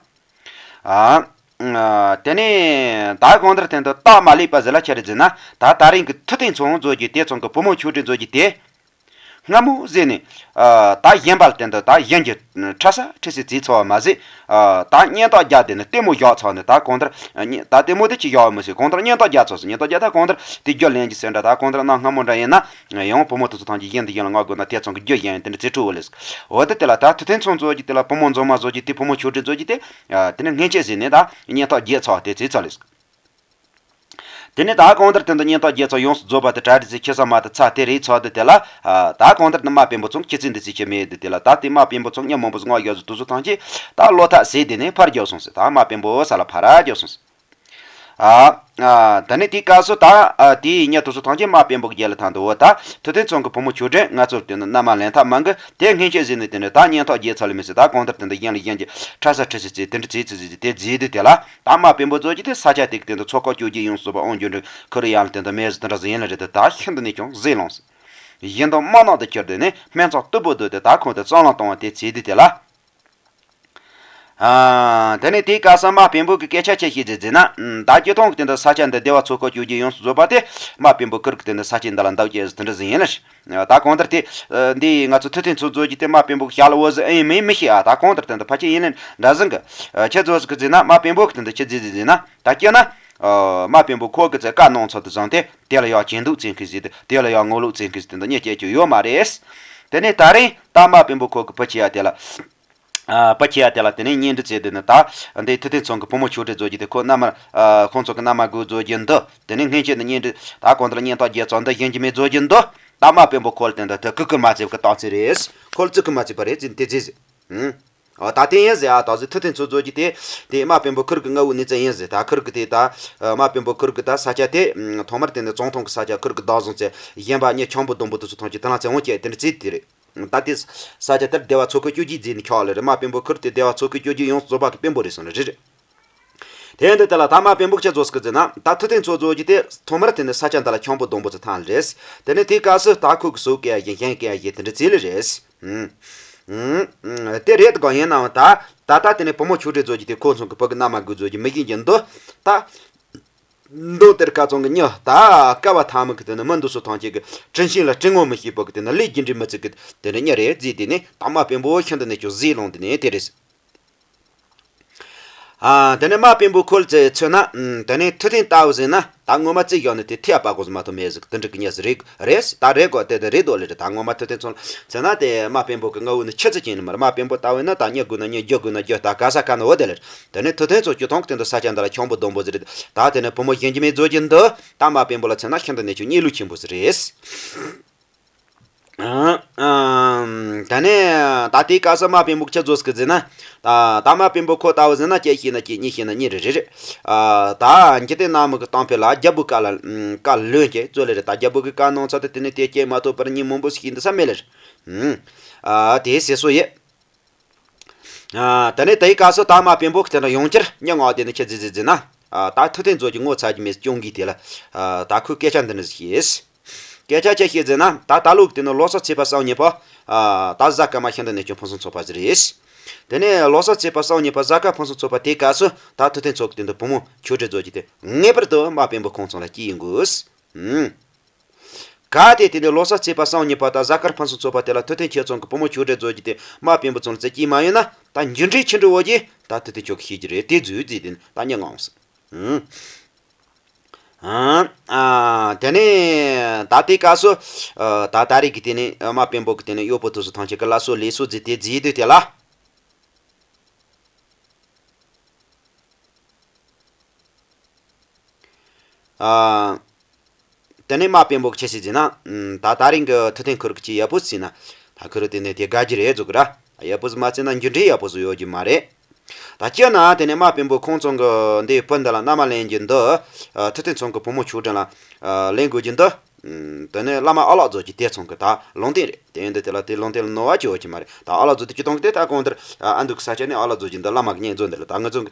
ཨ་ཨ་དེ་ནས་ད་གང་ལྟར་དེ་འདི་སྟབས་མ་ལེགས་པ་ཟིག་ལ་ཆི་རེད་ཟེར་ན། ད་ད་རེས་ཀྱི་མཐུ་སྟེང་ཚང་རྫོགས་ཀྱི་དེ་ཚང་གི་བུ་མོ་ཆོས་སྒྲོན་རྫོགས་ཀྱི་དེ་སྔ་མོ་ཟིག་ནས་ཨ་ད་བྱིན་པ་ལ་དེ་འདི་ད་བྱིན་རྒྱུ་འཕྲལ་ས་འཕྲལ་སེ་བྱས་ཚར་བ་མ་ཟད། ཨ་ད་གཉེན་རྟགས་བརྒྱབ་དེ་ནས་ལྟད་མོ་བཞག་ཚར་ནས་ད་གང་ལྟར་ཨ་གཉེན་ད་ལྟད་མོ་དེ་ཅིག་བཞག་པ་མི་སྲིད། གང་ལྟར་གཉེན་རྟགས་བརྒྱབ་ཚར་སོང་། གཉེན་རྟགས་བརྒྱབ་ད་གང་ལྟར་དེ་རྒྱུ་ལེན་རྒྱུ་ཟེར་འདྲ་ད་གང་ལྟར་གནའ་སྔ་མོ་འདྲ་ཡིན་ན་ཡང་བུ་མོ་དེ་ཚོ་ཐམས་ཅད་བྱིན་དེ་བྱིན་ལ་མངགས་དགོས་ན་དེ་ཚང་གི་རྒྱུ་བྱིན་དེ་འདྲ་བྱེད་འཕྲོ་བོ་ལས། འོ་ད་དེ་ལ་ད་མཐུ་སྟེང་ཚང་རྫོགས་ཀྱི་དེ་ལ་བུ་མོ་འཛོམས་མ་རྫོགས་ཀྱི་དེ་བུ་མོ་ཆོས་སྒྲོན་རྫོགས་ཀྱི་དེ་ཨ་དེ་ནས་སྔན་ཆད་ཟིག་ནས་ད་གཉེན་རྟགས་བརྒྱབ་ཚར་དེ་བྱས་ཚར་ལེ། དེ་ནས་ད་གང་ལྟར་དེ་འདི་གཉེན་རྟགས་བརྒྱབ་ཚར་ཡོངས་སུ་རྫོགས་པ་དེ་གྲ་སྒྲིག་ཚེ་ཁྱི་ས་མ་དེ་ཚར་དེ་རེད་ཚར་དུས་དེ་ལ་ཨ་ད་གང་ལྟར་དེ་དམག་དཔོན་པོ་ཚང་ཁྱི་ཚེ་འདི་ཚེ་ཁྱི་མེད་དུས་དེ་ལ་ད་དེ་དམག་དཔོན་པོ་ཚང་མི་མང་པོ་ཟིག་མངགས་བཞག་ཟིག་དེ་ཚོ་ཐམས་ཅད་ད་བློ་ཐག་ཟད་དེ་ནས་ཕར་རྒྱབ་སོང་ཟེར། ད་དམག་དཔོན་པོ་ས་ལ་ཕར་ར་རྒྱབ་སོང་ཟེར། ཨ་ཨ་ད་ནི་དེའི་སྐབས་སུ་ད་ཨ་དེའི་མྱི་དེ་ཚོ་ཐམས་ཅད་དམག་དཔོན་པོ་གི་རྗེས་ལ་ཐང་དུ་འོ་ད་མཐུ་སྟེང་ཚང་གི་བུ་མོ་ཆོས་སྒྲོན་ང་ཚོར་དེ་ནི་མནའ་མ་ལེན་ཐབས་མང་གི་དེ་སྔན་ཆད་ཟིག་ནས་དེ་ནི་ད་གཉེན་རྟགས་བརྒྱབ་ཚར་ལེ་མི་སྲིད། ད་གང་ལྟར་དེ་འདི་བྱིན་ལ་བྱིན་གྱི་འཕྲལ་ས་འཕྲལ་སེ་བྱས་དེ་འདྲ་བྱས་ཚར་ཟིག་དེ་བྱས་དུས་དེ་ལ་ད་དམག་དཔོན་པོ་ཚོ་གིས་དེ་ས་ཆ་དེ་གི་སྟེང་དུ་མཚོ་ཁ་བཅོ་བརྒྱད་ཡོངས་སུ་རྫོགས་པ་དབང་བསྒྱུར་འདྲ་ཁོ་རང་ཡང་ལ་དེ་འདི་མེད་ཟིག་དེ་འདྲ་ཟིག་ཡིན་ལ་རེད་དེ་ད་ཤིན་ཏུ་ནས་ཀྱང་བཟི་ལངས་སོང་། བཞིན་དུ་དམར་ནག་ཏུ་གྱུར་ཏེ་ནི་སྨན་ཚོགས་སྟུག་པོ་བརྡོལ་ཏེ་ད་ཁོང་དུ་རྩ་ལང་གཏོང་བ་དེ་བྱས་དུས་དེ་ལ། ཨ་དེ་ནས་དེའི་སྐབས་སུ་དམག་དཔོན་པོ་གིས་སྐད་ཆ་ཆི་ཞིག་བཟླས་ཟེར་ན། ད་སྤྱིར་བཏང་གི་སྟེང་དུ་ས་ཆ་འདི་སྡེ་བ་ཚོ་ཁ་བཅོ་བརྒྱད་ཡོངས་སུ་རྫོགས་པ་དེ་དམག་དཔོན་པོ་ཁོ་རང་གི་སྟེང་དུ་ས་ཆ་འདི་ལ་འདབ་བརྒྱབ་ཟིག་དེ་འདྲ་ཟིག་ཡིན་ལ། ད་གང་ལྟར་དེ་འདི་ང་ཚོ་མཐུ་སྟེང་ཚང་རྫོགས་ཀྱི་དེ་དམག་དཔོན་པོ་གི་ཞབས་ལ་འོ་ཟིག་ཨེ་ཡིན་མིན་མི་ཤེས་ཨ། ད་གང་ལྟར་དེ་འདི་ཕལ་ཆེར་ཡིན་ལ་འདྲ་ཟིག་གི། ཆི་ཟིག་གི་ཟེར་ན་དམག་དཔོན་པོ་གིས་དེ་འདི་ཆི་ཟིག་བཟླས་ཟེར་ན། ད་སྤྱིར་ན་དམག་དཔོན་པོ་ཁོ་གིས་ཚེ་བཀའ་གནང་ཚར་དུས་ཙམ་དེ་དེ་ལ་ཡང་ཇེ་སྡུག་བྱེད་མཁན་ཟིག་དེ་དེ་ལ་ཡང་ངོ་ལོག་བྱེད་མཁན་ཟིག་དེ་འདི་གཉིས་སྐྱེ་རྒྱུ་ཡོད་མ་རེད། དེ་ནས་ད་རེས་ད་དམག་དཔོན་པོ་ཁོ་གི་བུ་ཆེ་ཡ་དེ་ལ། ཨ་བུ་ཆེ་ཡ་དེ་ལ་དེ་ནས་གཉེན་སྒྲིག་བྱས་དེ་ནས་ད་འདི་མཐུ་སྟེང་ཚང་གི་བུ་མོ་ཆོས་སྒྲོན་རྫོགས་ཀྱི་དེ་ཁོ་མནའ་མ་ཨ་ཁོང་ཚོ་གི་མནའ་མ་དགོས་རྫོགས་ཀྱི་འདི་དེ་ནས་སྔན་ཆད་ནས་གཉེན་སྒྲིག་ད་གང་ལྟར་གཉེན་རྟགས་བརྒྱབ་ཚར་འདི་གཞན་གྱིས་མེད་རྫོགས་ཀྱི་འདི་ད་དམག་དཔོན་པོ་ཁོ་ལ་དེ་འདི་དེ་གུས་བཀུར་མ་བྱས་པའི་རྟགས་མཚན་རེད། ཁོ་ལ་བརྩི་བཀུར་མ་བྱས་པ་རེད་ཟེར་དེ་བྱས་ཟེར། ཨ་ད་དེ་ཡིན་ཟེར་ཨ། ད་ཟེར་མཐུ་སྟེང་ཚང་རྫོགས་ཀྱི་དེ་དེ་དམག་དཔོན་པོ་ཁོ་རང་གི་ངའི་གནས་ཚུལ་ཡིན་ཟེར། ད་ཁོ་རང་གི་དེ་ད་དམག་དཔོན་པོ་ཁོ་རང་གི་ད་ས་ཆ་དེ་ཐོག་མར་དེ་ནས་བཙོང་ཐང་གི་ས་ཆ་ཁོ་རང་གིས་བདག་བཟུང་བྱས། གཞན་པ་མྱི་ཁྱང་པོ་སྡོང་པོ་དེ་ཚོ་ཐམས་ཅད་དེ་ལ་བཙན་དབང་བྱས་དེ་འདྲ་བྱས་དེ་རེད། ད་དེ་ས་ཆ་དེར་སྡེ་བ་ཚོ་ཁ་བཅོ་བརྒྱད་བྱས་ནས་ཁྱོག་ལེ་རེད། དམག་དཔོན་པོ་ཁོ་རང་དེ་སྡེ་བ་ཚོ་ཁ་བཅོ་བརྒྱད་ཡོངས་སུ་རྫོགས་པ་གི་དཔོན་པོ་རེད་སོང་ལེ་རེད་རེད། དེ་འདི་དེ་ལ་ད་དམག་དཔོན་པོ་ཆི་རྫོགས་སོང་གི་ཟེར་ན། ད་མཐུ་སྟེང་ཚང་རྫོགས་ཀྱི་དེ་ཐོག་མར་དེ་ནས་ས་ཆ་འདི་ལ་ཁྱང་པོ་སྡོང་པོ་ཚོ་ཐང་ལེ་རེད། དེ་ནས་དེའི་སྐབས་སུ་ད་ཁོ་གི་སོ་སྐད་ཡ་བཞིན་གཞན་སྐད་ཡ་བཞིན་དེ་འདྲ་བྱས་ལེ་རེད། ཨུམ། ཨུམ། དེ་རེད་དགོས་ཡིན་ནའང་ད་ད་ལྟ་དེ་ནས་བུ་མོ་ཆོས་སྒྲོན་རྫོགས་ཀྱི་དེ་ཁོ་ཚང་གི་བུ་གི་མནའ་མ་དགོས་རྫོགས་ཀྱི་མི་གཞན་གྱི་འདི་ད་ མདོ་དེར་ཁ་ཚང་གི་མྱི་ད་སྐལ་བ་ཐ་མི་གི་དེ་ནི་མི་འདུག་སུ་ཐང་ཅིག་གི་དྲིན་ཤིང་ལ་དྲིན་ངོ་མི་ཤེས་པོ་གི་དེ་ནི་ལས་རྒྱུ་འབྲས་མི་བརྩི་གི་དེ་ནི་མྱི་རེད་ཟེར། དེ་ནི་ད་མ་དཔོན་པོ་ཤིན་ཏུ་ནས་ཀྱང་ཟས་ལོང་དེ་ནི་དེ་རེད། ཨ། དེ་ནས་མ་དཔོན་པོ་ཁོ་ལ་ཚེ་མཚོན་ན། དེ་ནས་ཐུབ་བསྟན་ལྟ་བུ་ཟེར་ན་ད་ངོ་མ་རྩིས་བཞག་ནས་དེ་ཐེ་བ་པ་གོ་ཟི་མ་ཐོ་མེད་ཟིག་དེ་འདྲ་གི་ཉེས་སུ་རེད་རེད་ད་རེད་གོ་དེ་དེ་རེད་དོ་ལེ་རེད། ད་ངོ་མ་ཐུབ་བསྟན་ཚོ་ལ་མཚོན་ན་དེ་མ་དཔོན་པོ་གི་ངའུ་ནི་ཆི་ཚི་ཅན་ནི་མར་མ་དཔོན་པོ་ལྟ་བུ་ན་ད་ཉེ་དགོས་ན་ཉེ་རྒྱུ་དགོས་ན་རྒྱུ་ད་ག་ས་ག་ན་འོ་དེ་ལེ་རེད། དེ་ནས་ཐུབ་བསྟན་ཚོ་སྤྱི་ཐོང་གི་དེ་འདུ་ས་ཆ་འདི་ལ་ཁྱོང་པོ་སྡོམ་པོ་ཟི་རེད། ད་དེ་ནས་བུ་མོ་གཞན་གྱི་མེད་བཟོ་གྱིན་འདུ་ད་མ་དཔོན་པོ་ལ་མཚོན་ན་ཤིན་ཏུ་ནས་ཀྱང་གཉིད་ལུགས་ཆེན་པོ་ཟི་རེད། ཨང་། ཨང་། ད་ནས་ད་ལྟའི་སྐབས་སུ་མ་དཔོན་པོ་ཆ་རྫོགས་སྐུ་ཟེར་ན། ད་ད་མ་དཔོན་པོ་ཁོ་ལྟ་བུ་ཟེར་ན་གཅིག་ཤེས་ན་གཅིག་གཉིས་ཤེས་ན་གཉིས་རེ་རེ་རེད། ད་འཇིག་རྟེན་ནང་མི་གི་གཏམ་དཔེ་ལ་རྒྱལ་པོའི་བཀའ་ལ་བཀའ་ལོན་གྱི་རྩོད་ལེ་རེད། ད་རྒྱལ་པོ་གི་བཀའ་གནང་ཚར་དུས་དེ་ནས་དེ་སྐྱེས་མ་ཐུབ་པར་མྱི་མང་པོ་ཞིག་ཡིན་འདི་ས་མེད་ལེ་རེད། ཨ་དེ་ཟེར་སོ་ཡེ། ཨ་དེ་ནས་དེའི་སྐབས་སུ་ད་མ་དཔོན་པོ་གི་དེ་འདྲ་ཡོང་ཁྱེར་སྙན་ངག་དེ་ནི་ཁྱེད་ཟི་ཟི་ཟི་ན། ཨ་ད་ཐུབ་བསྟན་རྫོགས་ཀྱི་ངོ་ཚ་གི་མེད་སྐྱོང་གི་དེ་ལ། ཨ་ད་ཁོས་སྐད་ཆ་འདི་འདྲ་ཞིག་བཤད། སྐད་ཆ་ཅི་ཞིག་ཟེར་ན་ད་ད་ལུགས་དེ་ནི་ལོ་སོ་ཚེས་པ་སང་ཉིན་པོ། ཨ་ད་གཟའ་སྐར་མ་ཤིན་ཏུ་ནས་ཀྱང་ཕུན་སུམ་ཚོགས་པ་ཟིག་རེད། དེ་ནས་ལོ་སོ་ཚེས་པ་སང་ཉིན་པོ་གཟའ་སྐར་ཕུན་སུམ་ཚོགས་པ་དེའི་སྐབས་སུ་ད་ཐུབ་བསྟན་རྫོགས་ཀྱི་དེ་འདྲ་བུ་མོ་ཆོས་སྒྲོན་རྫོགས་ཀྱི་དེ་ངེས་པར་དུ་མ་དཔོན་པོ་ཁོང་ཚང་ལ་སྐྱེ་ཡིན་དགོས། ཨུམ། གལ་ཏེ་དེ་ནས་ལོ་སོ་ཚེས་པ་སང་ཉིན་པ་དང་གཟའ་སྐར་ཕུན་སུམ་ཚོགས་པ་དེ་ལ་ཐུབ་བསྟན་ཁྱེད་ཚང་གི་བུ་མོ་ཆོས་སྒྲོན་རྫོགས་ཀྱི་དེ་མ་དཔོན་པོ་ཚང་ལ་ཙི་སྐྱེས་མ་ཡོད་ན་ད་འགྱུར་འགྲོས་ཆི་འདྲ་བོ་ཅིག་ད་ཐུབ་བསྟན་ཁྱོད་ཀྱི་ཤེས་ཀྱི་རེད། དེ་རྫུས་རྫུས་དེ་ནི་ད་སྙན་ངག་ཟེར། ཨ་ཨ་དེ་ནས་ད་ལྟའི་སྐབས་སུ་ཨ་ད་ད་རེས་ཀྱི་དེ་ནས་མ་དཔོན་པོ་གི་དེ་ནས་གཡོག་པོ་དེ་ཚོ་ཐམས་ཅད་ཀྱི་བླ་སྲོག་ལས་སྲོག་རྫི་དེ་རྫི་དུས་དེ་ལ། ཨ། དེ་ནས་མ་དཔོན་པོ་གི་ཆི་ཟིག་ཟེར་ན། ད་ད་རིང་གི་ཐུབ་བསྟན་ཁུར་གི་ཆི་ཡག་པོ་ཟིག་ན། ད་ཁུར་དེ་ནས་དེ་དགའ་རྒྱུ་རེད་ཟུག་གི་ར། ཡག་པོ་ཟིག་མ་ཟིག་ན་འགྱུར་འགྲོས་ཡག་པོ་ཟིག་ཡོད་རྒྱུ་མ་རེད། ད་སྤྱིར་ན་དེ་ནས་མ་དཔོན་པོ་ཁོང་ཚང་གི་འདི་བུ་འདི་ལ་མནའ་མ་ལེན་རྒྱུ་འདི། ཐུབ་བསྟན་ཚང་གི་བུ་མོ་ཆོས་སྒྲོན་ལ་ལེན་དགོས་རྒྱུ་འདི། དེ་ནས་བླ་མ་ཨ་ལགས་རྫོགས་ཀྱི་དེ་ཚང་གི་ད་ལུང་བསྟན་རེད། དེ་ཡིན་དུས་དེ་ལ་དེ་ལུང་བསྟན་ལ་ནོར་བ་ཅི་ཡོད་ཀྱི་མ་རེད། ད་ཨ་ལགས་རྫོགས་དེ་སྤྱི་དང་གི་དེ་ད་གང་ལྟར་ཨ་འདུག་ས་ཆ་ནས་ཨ་ལགས་རྫོགས་ཀྱི་འདི་བླ་མ་གི་གཉེན་རྫོགས་འདི་ལ་ད་ང་ཚོ་གི་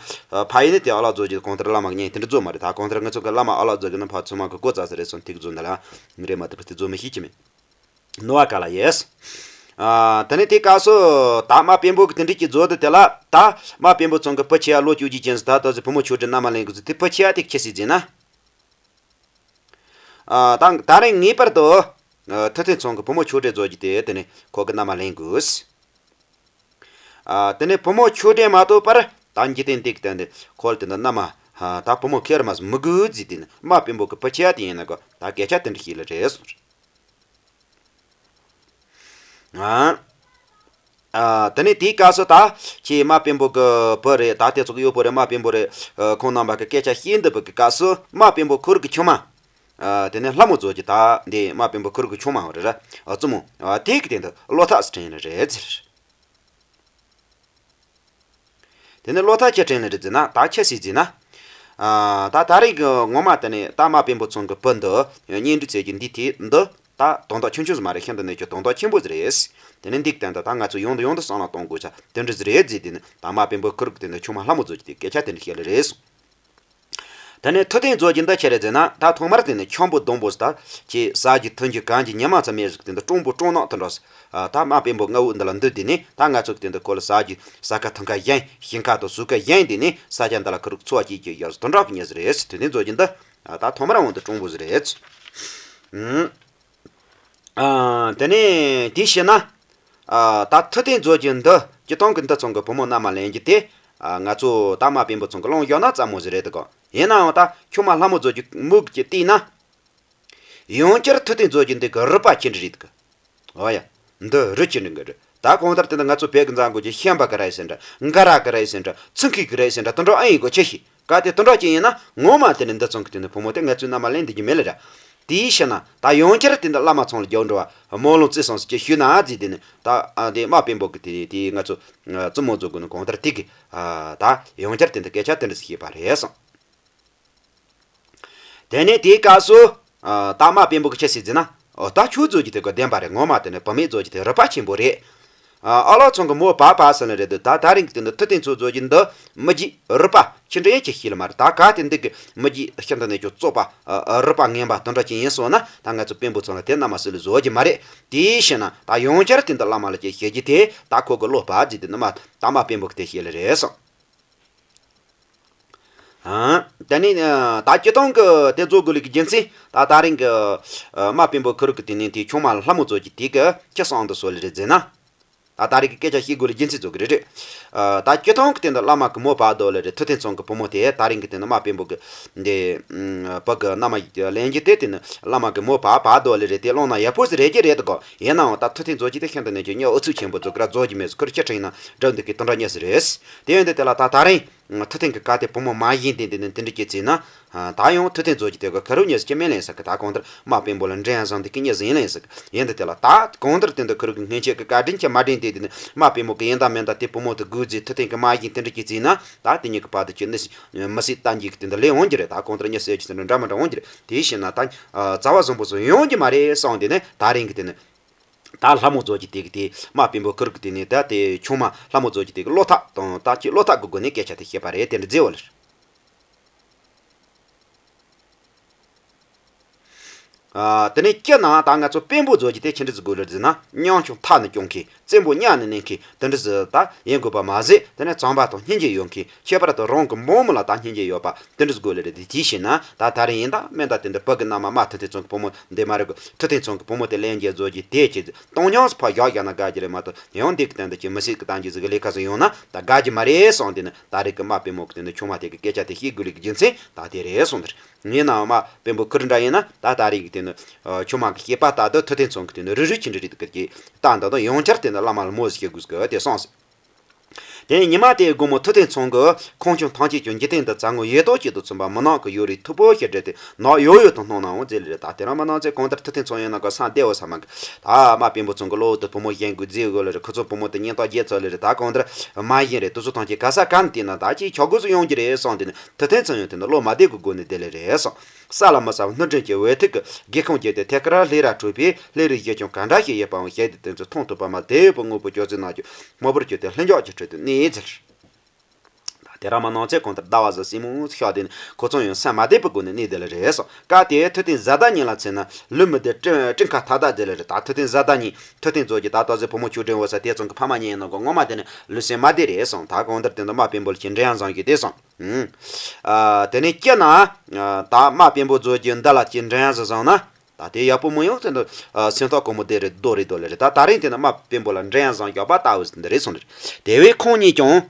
ཕ་ཡུལ་ནས་དེ་ཨ་ལགས་རྫོགས་ཀྱི་གང་ལྟར་བླ་མ་གི་གཉེན་དེ་འདྲ་རྫོགས་མ་རེད། ད་གང་ལྟར་ང་ཚོ་གི་བླ་མ་ཨ་ལགས་རྫོགས་ཀྱི་ནི་ཕ་ཚོད་མ་གི་གོ་ཙ་ས་རེད་སོང་ཐིག་རྫོགས་འདི་ལ་རེད་མ་ཐུབ་པ་དེ་རྫོགས་མི་ཤེས་ཀྱི་མེད། ནོར་བ་ག་ལ་ཡེས། ཨ་དེ་ནས་དེ་སྐབས་སུ་ད་མ་དཔོན་པོ་གི་དེ་འདྲ་ཅིག་རྫོགས་དུས་དེ་ལ་ད་མ་དཔོན་པོ་ཚང་གི་བུ་ཆེ་ཡ་ལོ་བཅུ་གཅིག་ཅན་ཟིག་ད་ད་ཟིག་བུ་མོ་ཆོས་སྒྲོན་མནའ་མ་ལེན་གི་ཟིག་དེ་བུ་ཆེ་ཡ་དེ་ཁྱི་སྲིད་ཟིན་ན། ཨ་ད་ད་རིང་ངེས་པར་དུ་ཨ་ཐུབ་བསྟན་ཚང་གི་བུ་མོ་ཆོས་སྒྲོན་རྫོགས་ཀྱི་དེ་དེ་ནས་ཁོ་གི་མནའ་མ་ལེན་དགོས། ཨ་དེ་ནས་བུ་མོ་ཆོས་སྒྲོན་མ་གཏོགས་པར་ད་འཇིག་རྟེན་འདི་གི་སྟེང་དེ་ཁོ་ལ་དེ་འདྲ་མནའ་མ་ད་བུ་མོ་ཁེར་མ་ཟིག་མི་དགོས་ཟིག་དེ་ནས་མ་དཔོན་པོ་གི་བུ་ཆེ་ཡ་དེ་ཡིན་ན་གོ་ད་སྐད་ཆ་དེ་འདྲ་ཞིག་ལ་རེད་སོང་། ཨ། ཨ། དེ་ནས་དེའི་སྐབས་སུ་ད་ཁྱེད་མ་དཔོན་པོ་གི་བུ་རེད། ད་དེ་ཚོ་གི་གཡོག་པོ་རེད། མ་དཔོན་པོ་རེད། ཨ། ཁོང་རྣམ་པ་གི་སྐད་ཆ་བཤད་འདི་བུ་གི་སྐབས་སུ་མ་དཔོན་པོ་ཁུར་གི་ཆུང་མ། ཨ། དེ་ནས་ལྷ་མོ་རྫོགས་ཀྱི་ད་འདི་མ་དཔོན་པོ་ཁུར་གི་ཆུང་མ་རེད་ར། ཨ། བཙུན་མོ། ཨ། དེ་གི་སྟེང་དུ་བློ་ཐག་སུ་དྲན་ནི་རེད་ཟེར། དེ་ནས་བློ་ཐག་ཅི་དྲན་ནི་རེད་ཟེར་ན་ད་ཆི་སྲིད་ཟེར་ན། ཨ། ད་ད་རེས་ཀྱི་ངོ་མ་དེ་ནས་ད་མ་དཔོན་པོ་ཚང་གི་བུ་འདི་གཉེན་སྒྲིག་བྱེད་ཀྱི་འདི་དེ་འདི་ད་དོན་དག་ཆུང་ཆུང་ཟིག་མ་རེད། ཤིན་ཏུ་ནས་ཀྱང་དོན་དག་ཆེན་པོ་ཟིག་རེད། དེ་ནས་འདི་གི་སྟེང་དུ་ད་ང་ཚོ་ཡོང་དུ་ཡོང་དུ་བསམ་བློ་གཏོང་དགོས་ཆ་དེ་འདྲ་ཟིག་རེད་ཟེར། དེ་ནས་ད་མ་དཔོན་པོ་ཁུར་གི་དེ་ནས་ཆུང་མ་ལྷ་མོ་རྫོགས་ཀྱི་དེ་སྐད་ཆ་དེ་འདྲ་བཤད་ལེ་རེད་སོང་། དེ་ནས་ཐུབ་བསྟན་རྫོགས་ཀྱི་འདི་ཆི་རེད་ཟེར་ན་ད་ཐོག་མར་དེ་ནས་འཁྱམ་པོ་སྡོང་པོ་ཟིག་ད་ཁྱེད་ཟ་རྒྱུ་འཐུང་རྒྱུ་གང་རྒྱུ་ཉི་མ་ཙམ་མེད་ཟིག་དེ་འདྲ་གྲུང་པོ་གྲུང་ནག་དེ་འདྲ་ཟིག་ཨ། ད་མ་དཔོན་པོ་ང་འུ་འདི་ལ་འདུག་དེ་ནས་ད་ང་ཚོ་གི་དེ་འདི་ཁོ་ལ་ཟ་རྒྱུ་ཟ་ཁ་འཐུང་ཁ་གཞན་ཞིང་ཁ་དང་ཟོག་ཁ་གཞན་དེ་ནས་ས་ཆ་འདི་ལ་ཁུར་འཚོ་བ་སྐྱེལ་གྱི་ཡོད་དོན་དག་གི་ཉེས་ཟིག་རེད། དེ་ནས་རྫོགས་ཀྱི་འདི་ད་ཐོག་མར་འོང་དུ་གྲུང་པོ་ཟིག་རེད། ཨ། དེ་ནས་དེ་བྱས་ན། ཨ། ད་ཐུབ་བསྟན་རྫོགས་ཀྱི་འདི་སྤྱི་བཏང་གི་འདི་ཚང་གི་བུ་མོ་མནའ་མ་ལེན་རྒྱུ་དེ། ཨ། ང་ཚོ་ད་མ་དཔོན་པོ་ཚང་གི་བླང་བཞག་ན་སླ་མོ་ཟིག་རེད་དོ། ཡིན་ནའང་ད་ཆུང་མ་ལྷ་མོ་རྫོགས་ཀྱི་མིག་གིས་བལྟས་ན། ཡང་བསྐྱར་ཐུབ་བསྟན་རྫོགས་ཀྱི་འདི་གི་རུས་པ་ཅི་འདྲ་རེད་གི། འོ་ཡ། འདི་རུས་ཅི་འདྲ་གི་རེད། ད་གང་ལྟར་དེ་འདི་ང་ཚོ་བོད་ཀྱི་འཛམ་བུ་གླིང་ཤན་པ་གི་ར་ཡི་ཟེར་འདྲ། འགའ་ར་གི་ར་ཡི་ཟེར་འདྲ། ཚུ་ཁི་གི་ར་ཡི་ཟེར་འདྲ། དེ་འདྲ་ཨེ་ཡིན་གོ་ཆེ་ཤི། ག་དེ་དེ་འདྲ་ཅི་ཡིན་ན་ངོ་མ་དེ་ནི་འདི་ཚང་གི་དེ་ནི་བུ་མོ་དེ་ང་ཚོའི་མནའ་མ་ལེན་འདི་གི་མེད་ལ་ར། དེའི་ཕྱིར་ན་ད་ཡང་བསྐྱར་དེ་འདི་བླ་མ་ཚང་ལ་རྒྱབ་འགྲོ་བ་སྨོན་ལམ་བརྩི་སོང་ཟེར་ཅི་ཞུས་ན་ཟེར། དེ་ནི་ད་ཨ་དེ་མ་དཔོན་པོ་གི་དེ་དེ་ང་ཚོ་བཙུན་མོ་རྫོགས་ཀྱི་ནི་གང་ལྟར་དེ་གི་ཨ་ད་ཡང་བསྐྱར་དེ་འདི་སྐད་ཆ་དེ་འདྲ་ཞིག་བཤད་པ་རེད་སོང་། དེ་ནས་དེའི་སྐབས་སུ། ཨ། ད་མ་དཔོན་པོ་གི་ཆི་ཟིག་ཟེར་ན། ཨོ། ད་ཁྱོད་རྫོགས་ཀྱི་དེ་ག་བདེན་པ་རེད། ངོ་མ་དེ་ནི་བུད་མེད་རྫོགས་ཀྱི་དེ་རུས་པ་ཆེན་པོ་རེད། ཨ། ཨ་ལགས་ཚང་གི་མོ་བ་བ་ཟེར་ནི་རེད་འདུག་ད་ད་རིང་གི་དེ་འདི་ཐུབ་བསྟན་ཚང་རྫོགས་ཀྱི་འདི་མི་རྒྱུད་རུས་པ་ཆི་འདྲ་ཡིན་ཅི་ཤེས་ལ་མ་རེད། ད་ག་དེ་འདི་གི་མི་རྒྱུད་ཤིན་ཏུ་ནས་ཀྱང་བཙོག་པ། ཨ། རུས་པ་ངན་པ་དེ་འདྲ་ཅིག་ཡིན་སོང་ན་ད་ང་ཚོ་དཔོན་པོ་ཚང་ལ་དེ་མནའ་མ་སྲིད་ལ་བཟོ་རྒྱུ་མ་རེད། དེའི་ཕྱིར་ན་ད་ཡང་བསྐྱར་དེ་འདི་བླ་མ་ལ་ཅིག་བཤད་རྒྱུ་དེ་ད་ཁོ་གི་བློ་བབ་ཟེར། དེ་ནི་མ་ད་མ་དཔོན་པོ་གི་དེ་བཤད་ལེ་རེད་སོང་། ཨང་། དེ་ནས་ཨ། ད་སྤྱིར་བཏང་གི་དེ་བཟོ་དགོས་ལུགས་ཀྱི་རྒྱུ་མཚན། ད་ད་རིང་གི་ཨ། རྨ་པེན་པོ་ཁུ་རུ་གི་དེ་ནས་དེ་ཆུང་མ་ལྷ་མོ་བཟོ་རྒྱུ་དེ་གི་ཁྱི་སང་དུ་སོ་ལེ་རེད་ཟེར་ན། ད་ད་རིང་གི་སྐད་ཆ་བཤད་དགོས་ལུགས་རྒྱུ་མཚན་བཟོ་གི་རེད་རེད། ཨ། ད་སྤྱིར་བཏང་གི་དེ་འདི་བླ་མ་གི་མོ་བ་དོ་ལེ་རེད། ཐུབ་བསྟན་ཚང་གི་བུ་མོ་དེ་ད་རིང་གི་དེ་འདི་རྨ་པེན་པོ་གི་འདི་བུ་གི་མནའ་མ་ལེན་རྒྱུ་དེ། དེ་ནི་བླ་མ་གི་མོ་བ་བ་དོ་ལེ་རེད། དེ་བླངས་ན་ཡག་པོ་ཟིག་རེད་ཀྱི་རེད་དོ་གོ། ཡིན་ནའང་ད་ཐུབ་བསྟན་བཟོ་རྒྱུ་དེ་ཤིན་ཏུ་ནས་ཀྱི་ཉོ་ཨུ་ཚུགས་ཆེན་པོ་བཟོ་གི་ར། བཟོ་རྒྱུ་མེད་ཟེར་ཁུར་ཁྱི་ཁྲིད་ན་འགྲོ་འདུག་གི་དེ་འདྲ་ཉེ་ཟིག་རེད། དེ་ཡིན་དུས་དེ་ལ་ད་ད་རིང་ཐུབ་བསྟན་གི་ཀ་དེ་བུ་མོ་མ་ཡིན་དེ་འདི་ནི་དེ་འདྲ་སྐྱེ་ཚེ་ན། ད་ཡང་ཐུབ་བསྟན་བཟོ་རྒྱུ་དེ་གི་ཁུ་རུ་ཉེ་ཟིག་ཀྱི་མེད་ལེན་ཟིག་གི། ད་གང་ལྟར་རྨ་པེན་པོ་ལ་འདྲེན་ཡང་བཟང་དེ་གི་ཉེ་ཟིག་ཡིན་ལེན་ཟིག་གི། ཡིན་དུས་དེ་ལ་ད་གང་ལྟར་དེ་འདི་ཁུ་རུ་གི་སྔན་ཆད་གི་བཀའ་དྲིན་གྱི་མ་དྲིན་དེ་དེ་ནི་རྨ་པེན་པོ་གི་ཡིན་ད་མིན་ད་དེ་བུ་མོ་དེ་དགོས་ཟེར། ཐུབ་བསྟན་གི་མ་ཡིན་དེ་འདྲ་སྐྱེ་ཚེ་ན་ད་དེ་གཉིས་གི་བར་དུ་ཁྱོད་ནི་མི་སྲིད་ལྟ་འཇིག་གི་དེ་འདི་ལས་འོང་རྒྱུ་རེད། ད་གང་ལྟར་ཉེ་ཟིག་ཡོད་ཀྱི་དེ་འདྲ་འདྲ་མི་འདྲ་འོང་རྒྱུ་རེད། དེ་བྱས་ན་ད་རྩ་བ་བཟང་པོ་བཟོ་ཡོང་རྒྱུ་མ་རེད་བསམ་དེ་ནི་ད་རིང་གི་དེ་ནི། ད་ལྷ་མོ་བཟོ་རྒྱུ་དེ་གི་དེ་རྨ་པེན་པོ་ཁུ་རུ་གི་དེ་ནས་ད་དེ་ཆུང་མ་ལྷ་མོ་བཟོ་རྒྱུ་དེ་གི་བློ་ཐག་དང་ད་ཅི་བློ་ཐག་གི་སྒོ་ནས་སྐད་ཆ་དེ་བཤད་པ་རེད། དེ་འདྲ་མཛད་པ་ལེ། ཨ། དེ་ནས་སྤྱིར་ན་ད་ང་ཚོ་པེན་པོ་བཟོ་རྒྱུ་དེ་ཆི་འདྲ་ཟིག་དགོས་ལེ་ཟེར་ན། ཉམ་ཆུང་ཐག་ནས་སྐྱོང་མཁན། བཙན་པོ་གཉའ་ནས་མནན་མཁན་དེ་འདྲ་ཟིག་ད་ཡིན་དགོས་པ་མ་ཟད། དེ་ནས་བྱམས་པ་དང་སྙིང་རྗེ་ཡོད་མཁན། ཁྱད་པར་དུ་རང་གི་འབངས་མི་ལ་ད་སྙིང་རྗེ་ཡོད་པ་དེ་འདྲ་ཟིག་དགོས་ལེ་རེད། དེ་དེ་བྱས་ན་ད་ད་རིང་ཡིན་ད་མིན་ད་དེ་འདི་བུ་གི་མནའ་མ་མ་ཐུབ་བསྟན་ཚང་གི་བུ་མོ་འདི་མ་རེད་གོ། ཐུབ་བསྟན་ཚང་གི་བུ་མོ་དེ་ལེན་རྒྱུ་བཟོ་རྒྱུ་དེ་ཆེ་ཟིག་གཏོང་སྙིང་ཕར་བཞག་བཞག་ན་དགའ་རྒྱུ་རེད་མ་གཏོགས། ཡང་འདི་གི་སྟེང་དུ་ཅི་མི་སྲིད་གི་གཏམ་རྒྱུ་ཟིག་གི་ལས་ཀ་ཟིག་ཡོང་ན་ད་དགའ་རྒྱུ་མ་རེད་བསམ། དེ་ནི་ད་རེས་གི་རྨ་པེན་པོ་གི་དེ་ནི་ཆུང་མ་དེ་གི་སྐད་ཆ་དེ་བཤད་དགོས་ལུགས་ཀྱི་རྒྱུ་མཚན་ད་དེ་རེད་གསུངས་དེར། ཡིན་ནའང་རྨ་པེན་པོ་ཁུ་རུ་འདྲ་ཡིན་ན་ད་ད་རེས་གི་དེ་ནི་ཆུང་མ་གི་སྐྱེས་པ་ལྟ་དུ་ཐུབ་བསྟན་ཚང་གི་དེ་ནི་རུ་རུ་ཆི་འདྲ་རེད་གི་ཀྱི་ད་འདི་དང་ཡང་བསྐྱར་དེ་ནི་བླ་མ་ལ་མོ་ཟིག་བཤད་དགོས་ཟིག་གི་དེ་གསུངས་ཟིག་དེ་ཉི་མ་དེའི་དགོང་མོ་ཐུབ་བསྟན་ཚང་གིས་ཁོང་ཆུང་ཐང་ཆད་ཀྱང་འཇིག་རྟེན་འདི་ཚ་ངོ་ཡེ་ཏོག་གཅིག་ཏུ་མཚུངས་པ་མུན་ནག་གི་ཡོལ་རས་མཐུག་པོ་ཞིག་སྦྲེལ་ཏེ་ནག་ཡོལ་ཡོལ་དུ་སྣང་ནའང་མཛེས་ལེ་རེད། ད་དེ་རིང་མི་ནག་ཚོས་གང་ལྟར་ཐུབ་བསྟན་ཚང་ཡོད་ན་ག་སང་བདེ་བོ་ས་མ་གི། ད་རྨ་པེན་པོ་ཚང་གི་གློ་བུར་དུ་བུ་མོ་གཞན་དགོས་རྫི་དགོས་ལེ་རེད། ཁོ་ཚོ་བུ་མོ་དེ་གཉེན་རྟགས་བརྗེད་ཚར་ལེ་རེད། ད་གང་ལྟར་མ་གཞན་རེད། དུ་སུ་ཐང་ཆད་ག་ས་ག་ནས་བལྟས་ན་ད་ཅིག་ཆོག་དགོས་སུ་ཡོང་རྒྱུ་རེད་བསམ། དེ་ནས་ཐུབ་བསྟན་ཚང་ཡང་དེ་ནི་བློ་མ་བདེ་གི་སྒོ་ནས་བསྡད་ལེ་རེད་བསམ། ས་ལ་མི་ཟ་བ་སྣུར་སྦྱིན་གྱི་འོད་ཐིག་གིས་སྒེའུ་ཁུང་བརྒྱུད་དེ་ཐད་ཀར་ལྷས་ར་འཕྲོས་པས། ལྷས་རའི་གཞི་ཁྱོན་ག་འདྲ་ཞིག་ཡོད་པའང་ཤེས་ཏེ། དེ་ཚོ་མཐོང་ཐུབ་པ་མ་དེ་བུ་དངོས་པོ་སྤྱོད་ཚུལ་ནང་གྱི་མོ་བུར་གྱུར་ཏེ་ལྷིང་འཇགས་ཀྱི་ཁྲོད་དུ་གནས་ཚུལ། དེ་རིང་མི་ནག་ཚོས་གང་ལྟར་ཟླ་བ་གཟའ་སྲིན་མོ་ཤོག་དེ་ནི་ཁོ་ཚོ་ཡང་སེམས་མ་བདེ་བའི་སྒོ་ནས་གནས་བསྡད་ལེ་རེད་སོ། སྐབས་དེར་ཐུབ་བསྟན་བཟའ་ཟླ་གཉིས་ལ་མཚོན་ན་ལུས་མི་བདེ་སྤྲིན་སྤྲིན་ཁ་ཐག་ཐག་བསྡད་ལེ་རེད། ད་ཐུབ་བསྟན་བཟའ་ཟླ་གཉིས་ཐུབ་བསྟན་བཟོ་རྒྱུ་ད་ལྟ་ཟེར་བུ་མོ་ཆོས་སྒྲོན་འོ་ས་དེ་ཚང་གི་ཕ་མ་གཉིས་ཡིན་ནོ་གི་ངོ་མ་དེ་ནི་ལུས་སེམས་མ་བདེ་རེད་སོང་། ད་གང་ལྟར་དེ་འདི་རྨ་པེན་པོ་ལ་ཁྱེད་འདྲེན་ཡང་བཟང་གི་དེ་སོང་། ཨུམ། ཨ། དེ་ནས་སྤྱིར་ན། ཨ། ད་རྨ་པེན་པོ་བཟོ་རྒྱུ་འདི་ལ་ཁྱེད་འདྲེན་ཡང་བཟང་ན། ད་དེ་ཡག་པོ་མི་ཡོང་ཚེ་འདི། ཨ། སེམས་ཐག་གོ་མོ་དེ་རེད་རྡོ་རེད་རྡོ་ལེ་རེད། ད་ད་རིང་དེ་ནི་རྨ་པེན་པོ་ལ་འདྲེན་ཡང་བཟང་ཡག་པ་ལྟ་བུ་འདི་རེད་སོང་རེད། དེ་བས་ཁོང་གཉིས་ཀྱང་།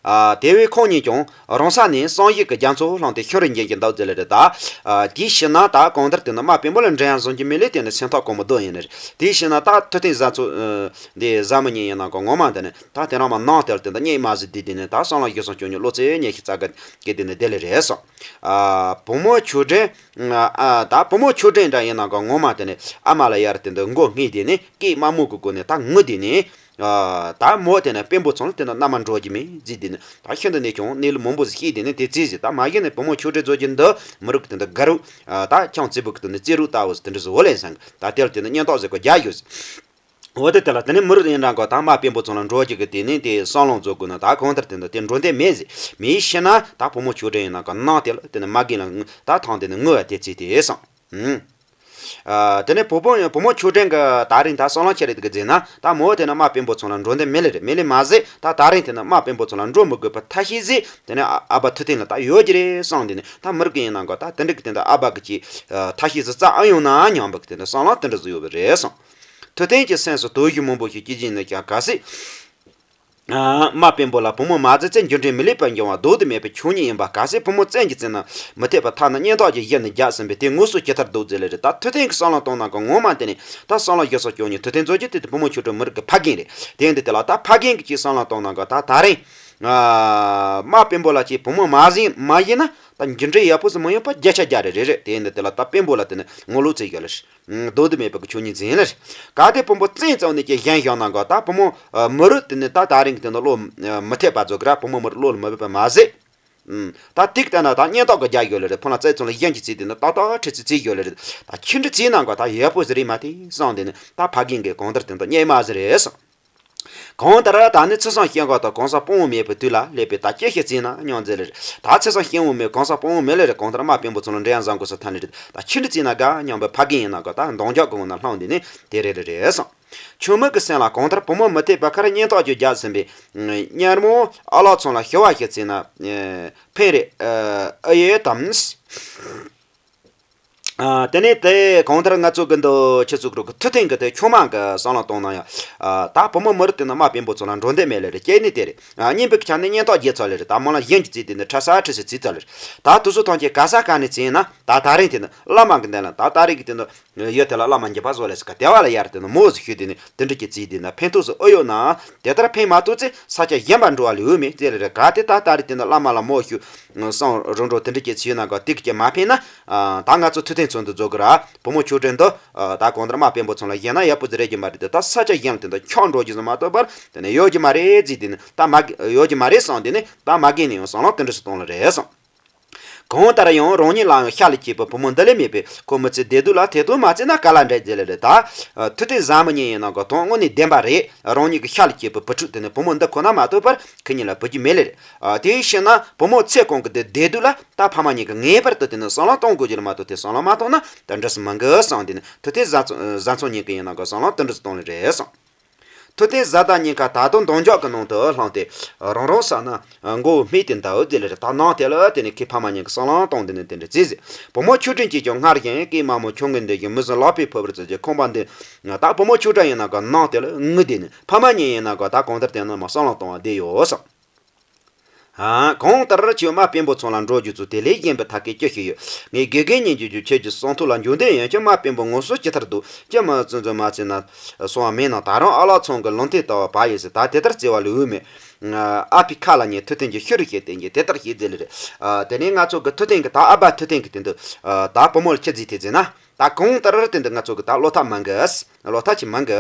ཨ། དེ་བས་ཁོང་གཉིས་ཀྱང་རང་ས་ནས་སངས་རྒྱས་ཀྱི་རྒྱ་མཚོ་བླངས་ཏེ་ཤིང་རུས་འགྱེལ་གྱི་འདུག་ཟེར་ལེ་རེད་ད། ཨ། དེའི་ཕྱིར་ན་ད་གང་ལྟར་དེ་ནི་རྨ་པེན་པོ་ལ་འདྲེན་ཡང་བཟང་རྒྱུ་མེད་ལེ། དེ་ནི་སེམས་ཐག་གོ་མོ་རྡོ་ཡིན་ནི་རེད། དེའི་ཕྱིར་ན་ད་ཐུབ་བསྟན་བཟའ་ཚོ། ཨ། འདི་བཟའ་མི་གཉིས་ཡིན་ན་གོ་ངོ་མ་འདི་ནི་ད་དེ་རིང་མ་ནང་དེར་དེ་འདི་གཉིད་མ་ཟིན་དེ་དེ་ནི་ད་སང་ལ་གཞི་སང་སྐྱོན་ཉོ་བློ་རྩེ་ཉེ་ཤི་རྩ་ག་གི་དེ་ནི་དེ་ལེ་རེད་སོང་། ཨ། བུ་མོ་ཆོས་སྒྲོན། ཨ། ད་བུ་མོ་ཆོས་སྒྲོན་འདྲ་ཡིན་ན་གོ་ངོ་མ་དེ་ནི་ཨ་མ་ལ་ཡར་དེ་འདི་མགོ་སྔས་དེ་ནི་སྐད་དམའ་མོ་གི་སྒོ་ནས་ད་ངུ་དེ་ནི། ཨ། ད་མོ་དེ་ནི་པེན་པོ་ཚང་ལ་དེ་ནི་མནའ་མ་འགྲོ་རྒྱུ་མེད་ཟེར་དེ་ནི་ད་ཤིན་ཏུ་ནས་ཀྱང་གནས་ལུགས་མང་པོ་ཟིག་ཤེས་དེ་ནི་དེ་རྩིས་ཟིག་ད་མ་གཞི་ནས་བུ་མོ་ཆོས་སྒྲོན་བཟོ་རྒྱུ་འདི་མི་རིགས་དེ་འདི་དགའ་རུ། ཨ། ད་ཁྱང་བརྩེ་བུ་གི་དེ་ནི་རྩེ་རུ་ལྟ་བུ་ཟིག་དེ་འདྲ་བཟོ་ལེན་སང་གི། ད་དེ་ལ་དེ་ནི་གཉེན་རྟགས་ཟེར་གོ་རྒྱ་ཡོད་ཟིག་འོ་དེ་དེ་ལ་དེ་ནི་མི་རིགས་ཡིན་རང་གོ་ད་རྨ་པེན་པོ་ཚང་ལ་འགྲོ་རྒྱུ་གི་དེ་ནི་དེ་བསམ་བློ་མཛད་དགོས་ན་ད་གང་ལྟར་དེ་འདི་དེ་འགྲོ་འདོད་མེད་ཟེར། མེད་ཤི་ན་ད་བུ་མོ་ཆོས་སྒྲོན་ཡིན་ན་གོ་ནང་དེ་ལ་དེ་ནི་མ་རྒན་ལ་ད་ཐང་དེ་ནི་ངུ་བ་དེ་རྩིས་དེ་སོང་། ཨ། དེ་ནས་བུ་བུ་བུ་མོ་ཆོས་སྒྲོན་གི་ད་རིང་ད་བསམ་བློ་ཆེ་རེད་གི་ཟེར་ན། ད་མོ་དེ་ནི་རྨ་པེན་པོ་ཚང་ལ་འགྲོ་འདོད་མེད་ལེ་རེད། མེད་ལེ་མ་ཟད་ད་ད་རིང་དེ་ནི་རྨ་པེན་པོ་ཚང་ལ་འགྲོ་མི་དགོས་པའི་ཐབས་ཤེས་ཟིག་དེ་ནི་ཨ་ཨ་ཕ་ཐུབ་བསྟན་ལ་ད་ཡོད་ཀྱི་རེད་བསམ། དེ་ནི་ད་མི་རིགས་ཡིན་ན་གོ་ད་དེ་འདྲ་གི་དེ་འདི་ཨ་ཕ་གི་ཅིག་ཐབས་ཤེས་ཟིག་རྩ་ཨ་ཡོང་ན་སྙམ་པ་གི་དེ་འདྲ་བསམ་བློ་དེ་འདྲ་ཟིག་ཡོད་པ་རེད་བསམ། ཐུབ་བསྟན་གྱི་སེམས་སུ་དོགས་གཞི་མང་པོ་ཞིག་སྐྱེ་བཞིན་ནས་ཀྱང་གལ་སྲིད། ཨ། རྨ་པེན་པོ་ལ་བུ་མོ་མ་བཙས་ཚེ་འགྱུར་འགྲོས་མི་ལེགས་པར་འབྱུང་བ་ལྡོག་ཏུ་མེད་པའི་ཆོས་ཉིད་ཡིན་པ་གལ་སྲིད་བུ་མོ་བཙས་ཀྱི་བཙས་ན་མི་འཐད་པར་ཐ་ན་གཉེན་རྟགས་ཀྱི་གཞི་ནས་རྒྱག་ཟིན་པས་དེ་དངོས་སུ་ཇི་ལྟར་ལྡོག་ཟེར་ལེ་རེད། ད་ཐུབ་བསྟན་གྱི་བསམ་བློ་གཏོང་ན་གོ་ངོ་མ་དེ་ནི་ད་བསམ་བློ་གཞི་སོགས་སྐྱོན་ཉིད་ཐུབ་བསྟན་བཟོ་རྒྱུ་དེ་དེ་བུ་མོ་ཆོས་སྒྲོན་མི་རིགས་ཀྱི་ཕ་རྒན་རེད། དེ་ཡིན་དུས་དེ་ལ་ད་ཕ་རྒན་གྱི་ཅིག་བསམ་བློ་གཏོང་ན་གོ་ད་ད་རིང་། ཨ། རྨ་པེན་པོ་ལ་ཅིག་བུ་མོ་མ་བཙས་མ་བཙས་ན་ད་འགྱུར་འགྲོས་ཡག་པོ་ཟིག་མི་ཡོང་པ་བརྒྱ་ཆ་བརྒྱ་རེད་རེད། དེ་ཡིན་དུས་དེ་ལ་ད་པེན་པོ་ལ་དེ་ནི་ངོ་ལོག་བཙས་ཡོད་ལེ་རེད། ལྡོག་ཏུ་མེད་པའི་ཆོས་ཉིད་འཛིན་ལེ། གལ་ཏེ་བུ་མོ་བཙས་ཙམ་ནས་ཀྱི་གཞན་བཞག་ན་གོ་ད་བུ་མོ་མི་རུ་དེ་ནི་ད་ད་རིང་གི་དེ་ནི་བློ་མི་འཐད་པ་བཟོ་གི་ར། བུ་མོ་མི་རུ་བློ་ལ་མི་འབབ་པ་མ་ཟད། ད་ཏིག་ལྟ་ན་ད་གཉེན་རྟགས་ཀྱི་རྒྱ་ཡོད་ལེ་རེད། ཕུ་ལ་བཙས་ཙམ་ལ་གཞན་གྱི་རྩིས་དེ་ནི་ཏག་ཏག་ཁྲི་ཚི་རྩིས་ཡོད་ལེ་རེད། ད་ཁྱི་འདྲ་རྩིས་ན་གོ་ད་ཡག་པོ་ཟིག་རེད་མ་དེ་བསམ། དེ་ནི་ད་ཕ་རྒན་གྱི་གང་ལྟར་དེ་ནི་གཉེན་མ་ཟིག་རེད་བསམ། གང་ལྟར་ད་ནི་ཚེས་བཟང་སྐྱེ་འགོ་དང་གང་ཟག་དཔང་པོ་མེད་པའི་དུས་ལ་སླེབས་པས་ད་ཅི་ཞིག་བརྩིས་ན་སྙམ་མཛད་ལེ་རེད། ད་ཚེས་བཟང་སྐྱེ་འོང་མེད་གང་ཟག་དཔང་པོ་མེད་ལེ་རེད། གང་ལྟར་རྨ་པེན་པོ་ཚང་ལ་འདྲེན་ཡང་བཟང་དགོས་ས་ཐ་ནི་རེད། ད་ཁྱི་འདྲ་རྩིས་ན་དགའ་སྙམ་པའི་ཕ་རྒན་ཡིན་ན་གོ་ད་འདང་རྒྱག་གི་འོང་ན་ལྷང་འདི་ནི་དེ་རེད་ལེ་རེད་བསམ། ཆུང་མ་གི་སེམས་ལ་གང་ལྟར་བུ་མོ་མི་ཐེག་པ་ཁར་གཉེན་རྟོག་ཅིག་རྒྱག་ཟིན་པའི་གཉེར་མོ་ཨ་ལགས་ཚང་ལ་ཞུ་བ་ཞིག་བྱས་ན་ཕན་རེད། ཨེ་ཡོད་དམ། ཨ། དེ་ནས་དེ་གང་ལྟར་ང་ཚོ་གི་འདི་ཁྱེད་ཚོ་གི་ཐུབ་བསྟན་གི་དེ་ཆུང་མ་གི་བསམ་བློ་བཏང་ན་ཡང་། ཨ། ད་བུ་མོ་མི་རིགས་དེ་ནི་དམའ་དཔོན་པོ་ཚོ་ལ་འགྲོ་འདོད་མེད་ལེ་རེད། སྐྱེས་ནི་དེ་རེད། ཨ། གཉེན་པོ་གི་ཆ་ནས་གཉེན་རྟོག་རྒྱས་ཚར་ལེ་རེད། ད་མོ་ལ་གཞན་གྱི་རྩིས་དེ་ནི་ཁྲ་ས་ཁྲི་སི་རྩིས་ཚར་ལེ་རེད། ད་དུས་ཚོད་ཐམས་ཅད་ག་ས་ག་ནས་བྱས་ན་ད་ད་རིང་དེ་ནི་བླ་མ་གི་འདན་ལ་ད་ད་རིང་གི་དེ་ནི་ཡོད་དེ་ལ་བླ་མ་འགྱུར་བ་བཟོ་ལེ་སི་ཀ་དེ་བ་ལ་ཡར་དེ་ནི་མོ་ཟི་ཤུ་དེ་ནི་དེ་འདྲ་གི་རྩིས་དེ་ནི་ཕན་ཐོགས་སུ་ཨོ་ཡོད་ན་དེ་ལྟར་ཕན་མ་ཐོགས་ཚེ་ས་ཆ་གཞན་པ་འགྲོ་བ་ལེ་འུ་མེད་ཟེར་ལེ་རེད། ག་དེ་ད་ད་རིང་དེ་ནི་བླ་མ་ལ་མོ་ཤུ་སང་རང་འགྲོ་དེ་འདྲ་གི་ཚིག་ན་ག་ཏིག་ཀྱི་མ་ཕན་ན། ད་ང་ཚོ་ཐུབ་བསྟན་ཚོ་འདི་རྫོགས་གི་ར་བུ་མོ་ཆོས་སྒྲོན་འདི་ད་གང་ལྟར་དམའ་དཔོན་པོ་ཚོ་ལ་ཡིན་ན་ཡག་པོ་ཟིག་རེད་ཀྱི་མ་རེད་དེ། ད་ས་ཆ་གཞན་ལ་དེ་འདྲ་ཁྱོག་འགྲོ་རྒྱུ་ཟིག་མ་གཏོགས་པར་དེ་ནས་ཡོད་ཀྱི་མ་རེད་ཟིག་དེ་ནས་ད་མ་ཡོད་ཀྱི་མ་རེད་བསམ་དེ་ནས་ད་མ་རྒན་ནས་ཡང་བསམ་བློ་དེ་འདྲ་ཞིག་གཏོང་ལ་རེད་བསམ། གང་ལྟར་ཡང་རང་ཉིད་ལ་ཡང་ཤ་ལ་སྐྱེས་པའི་བུ་མོ་འདི་ལས་མེད་པས་ཁོ་མི་ཚེ་བདེ་སྡུག་ལ་ཐེ་གཏོགས་མ་བྱས་ན་དཀའ་ལས་འདྲ་ཟེར་ལེ་རེད། ད་ཐུབ་བསྟན་བཟང་མོ་གཉིས་ཡིན་ན་ག་དོན་དངོས་གནས་བདེན་པ་རེད། རང་ཉིད་ཀྱི་ཤ་ལ་སྐྱེས་པའི་བུ་ཕྲུག་དེ་ནི་བུ་མོ་འདི་ཁོ་ན་མ་གཏོགས་པར་ཁོ་གཉིས་ལ་བུ་རྒྱུད་མེད་ལེ་རེད། དེ་བཞིན་ན་བུ་མོ་ཚེ་གང་གི་དེ་བདེ་སྡུག་ལ་ད་ཕ་མ་གཉིས་ཀྱིས་ངེས་པར་དུ་དེ་ནི་བསམ་བློ་གཏོང་དགོས་རྒྱུ་ལ་མ་གཏོགས་དེ་བསམ་བློ་མ་གཏོང་ན་དེ་འདྲ་སུ་མི་འགི་བསམ། དེ་ནི་ཐུབ་བསྟན་བཟའ་ཚོ་བཟའ་ཚང་གཉིས་ཀྱི་ཡིན་ན་ག་བསམ་བློ་དེ་འདྲ་སུ་གཏོང་ལེ་རེད་བསམ། ཐུབ་བསྟན་བཟའ་ཟླ་གཉིས་ཀ་ད་དུང་གདོང་འཇོག་གི་ནང་དུ་ལྷུང་སྟེ་རང་རང་ས་ན་མགོ་བོ་སྨད་དེ་འདའ་འོ་དེ་ལེ་རེད། ད་ནང་དེ་ལ་དེ་ནི་ཁོའི་ཕ་མ་གཉིས་ཀྱིས་བསམ་བློ་གཏོང་དེ་ནི་དེ་འདྲ་བྱས་ཟེར། བུ་མོ་ཆོས་སྒྲོན་གྱིས་ཀྱང་སྔར་བཞིན་སྐད་དམའ་མོ་ཁྱོད་ཀྱི་འདི་བཞིན་མི་བཟང་ལག་པས་ཕུབ་པར་བརྩི་རྒྱུ་ཁང་པ་འདི། ད་བུ་མོ་ཆོས་སྒྲོན་ཡིན་ན་ག་ནང་དེ་ལ་ངུ་དེ་ནི་ཕ་མ་གཉིས་ཡིན་ན་ག་ད་གང་ལྟར་དེ་ནི་མ་བསམ་བློ་གཏོང་བ་བསྡད་ཡོད་བསམ། ཨ། གང་ལྟར་ཁྱོད་དམའ་དཔོན་པོ་ཚང་ལ་འགྲོ་རྒྱུ་ཚོ་དེ་ལས་གཞན་པའི་ཐབས་མཁས་ཅི་ཞིག་ཡོད། ངས་དགེ་རྒན་ཉན་རྒྱུ་རྒྱུ་ཁྱེད་ཀྱི་གསང་ཐོག་ལ་འཇོན་ལྡན་ཡོད་ཀྱང་དམའ་དཔོན་པོ་ངོ་སོ་ཅི་ལྟར་འདུག་ཅི་མ་བརྩི་འཛུལ་མ་བྱས་ན་སོང་བ་མིན་ནམ། ད་རུང་ཨ་ལགས་ཚང་གི་ལུང་བསྟན་ལྟ་བ་བག་ཡོད་ཟེར། ད་དེ་ལྟར་བརྩི་བ་ལེའུ་མེད། ཨ་ཕའི་ཁ་ལ་ཉན་ཐུབ་བསྟན་གྱི་ཤུ་རུ་བྱེད་བསྟན་གྱི་དེ་ལྟར་བྱེད་ཟེར་ལེ་རེད། ཨ། དེ་ནས་ང་ཚོ་གི་ཐུབ་བསྟན་གྱི་ད་ཨ་ཕ་ཐུབ་བསྟན་གྱི་དེ་འདུག་ཨ། ད་བུ་མོ་ལ་ཁྱི་རྫིས་ཐེ་ཟེར་ན། ད་གང་ལྟར་དེ་འདི་ང་ཚོ་གི་ད་བློ་ཐག་མང་གི། བློ་ཐག་ཆེ་མང་གི།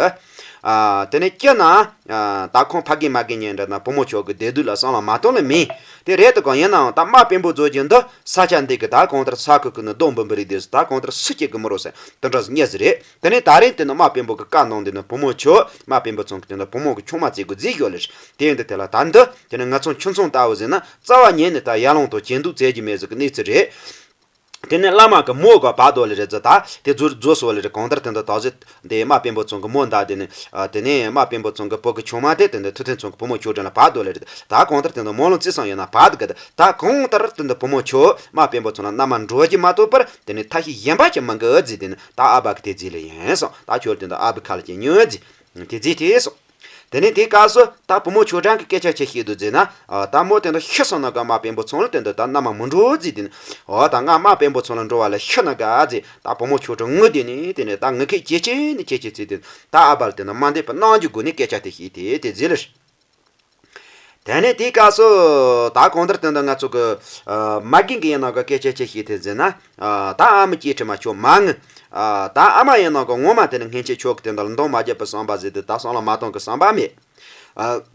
ཨ། དེ་ནས་སྐྱེ་ན། ཨ། ད་ཁོང་ཕ་རྒན་མ་རྒན་ཉན་འདྲ་ན་བུ་མོ་ཆོག་གི་བདེ་སྡུག་ལ་བསམ་བློ་མ་གཏོང་ལེ་མིན། དེ་རེད་དོ་གང་ཡིན་ནའང་ད་དམའ་དཔོན་པོ་བཟོ་རྒྱུ་འདི་ས་ཆ་འདི་གི་ད་གང་ལྟར་ས་ཁུལ་གི་ནི་རྡོ་འབུམ་པ་རིགས་དེ་ད་གང་ལྟར་སུ་སྐྱེ་གི་མི་རོ་ཟེར་དེ་འདྲ་ཉེ་ཟི་རེད། དེ་ནས་ད་རིང་དེ་ནི་དམའ་དཔོན་པོ་གི་བཀའ་གནང་འདི་ནི་བུ་མོ་ཆོག་དམའ་དཔོན་པོ་ཚང་གི་དེ་ནི་བུ་མོ་གི་ཆུང་མ་བརྩི་དགོས་རྫིས་ཡོད་ལེ། དེ་ཡིན་དུ་དེ་ལ་ད་འདི་དེ་ནི་ང་ཚོ་ཁྱིམ་ཚང་ལྟ་བུ་ཟེར་ན་རྩ་བ་ཉིད་ནས་ད་ཡར་ལངས་དང་ཇེ་སྡུག་བཙལ་རྒྱུ་མེད་ཟིག་གི་གནས་ཚུལ་རེད། དེ་ནས་བླ་མ་གི་མོ་ག་བར་དོ་ལེ་རེ་ཙི་ད་དེ་རྫོ་རྫོ་སོ་ལེ་རེ་གང་ལྟར་དེ་འདི་ད་གཟོད་དེ་དམའ་དཔོན་པོ་ཚང་གི་མོ་འདའ་དེ་ནས། ཨ། དེ་ནས་དམའ་དཔོན་པོ་ཚང་གི་བུ་གི་ཆུང་མ་དེ་དེ་འདི་ཐུབ་བསྟན་ཚང་གི་བུ་མོ་ཆོས་སྒྲོན་ལ་བར་དོ་ལེ་རེ་ད་གང་ལྟར་དེ་འདི་མོ་ལོང་རྩི་སང་ཡོད་ན་བར་དུ་གི་ད་གང་ལྟར་དེ་འདི་བུ་མོ་ཆོ་དམའ་དཔོན་པོ་ཚང་ལ་མནའ་མ་འགྲོ་རྒྱུ་མ་གཏོགས་པར་དེ་ནས་ཐབས་ཤེས་གཞན་པ་ཅིག་མི་འགི་རྫིས་དེ་ནས་ད་ཨ་ཕ་གི་དེ་རྫིས་ལེ་ཡིན་སོང་། ད་ཁྱོད་དེ་འདི་ཨ་ཕའི་ཁ་ལ་ཅིག་ཉོན་རྫིས་དེ་རྫིས་དེ་སོང་། དེ་ནས་དེའི་སྐབས་སུ་ད་བུ་མོ་ཆོས་སྒྲོན་གྱིས་སྐད་ཆ་ཆེ་བཤད་འདུག་ཟེར་ན། ཨ། ད་མོ་དེ་འདྲ་ཤི་སོང་ན་ག་དམའ་དཔོན་པོ་ཚང་ལ་དེ་འདྲ་ད་མནའ་མ་མི་འགྲོ་ཟེར་དེ་ནི། འོ་ད་ང་དམའ་དཔོན་པོ་ཚང་ལ་འགྲོ་བ་ལ་ཤི་ན་ག་ཟེར་ད་བུ་མོ་ཆོས་སྒྲོན་ངུ་དེ་ནི་དེ་ནི་ད་ངུ་ཁད་ཇེ་ཆེ་ནི་ཇེ་ཆེ་ཚིག་དེ་ད་ཨ་ཕ་ལ་དེ་འདྲ་དམའ་འབེབས་པ་གནང་རྒྱུ་དགོས་ནི་སྐད་ཆ་དེ་བཤད་དེ་དེ་ཟེར་ལེ། དེ་ནས་དེའི་སྐབས་སུ་ད་གང་ལྟར་དེ་འདྲ་ང་ཚོ་གི། ཨ། མ་རྒན་གི་ཡིན་ན་ག་སྐད་ཆ་ཆེ་བཤད་དེ་ཟེར་ན། ཨ། ད་ཨ་མ་སྐྱེ་ཁྲི་མ་ཆོག་མ་ངུ། ཨ། ད་ཨ་མ་ཡིན་ན་ག་ངོ་མ་དེ་ནི་སྔན་ཆད་ཆོག་གི་དེ་འདྲ་ལ་འདང་མ་རྒྱབ་པའི་བསམ་པ་ཟེར་དེ་ད་བསམ་བློ་མ་གཏོང་གི་བསམ་པ་མེད། ཨ།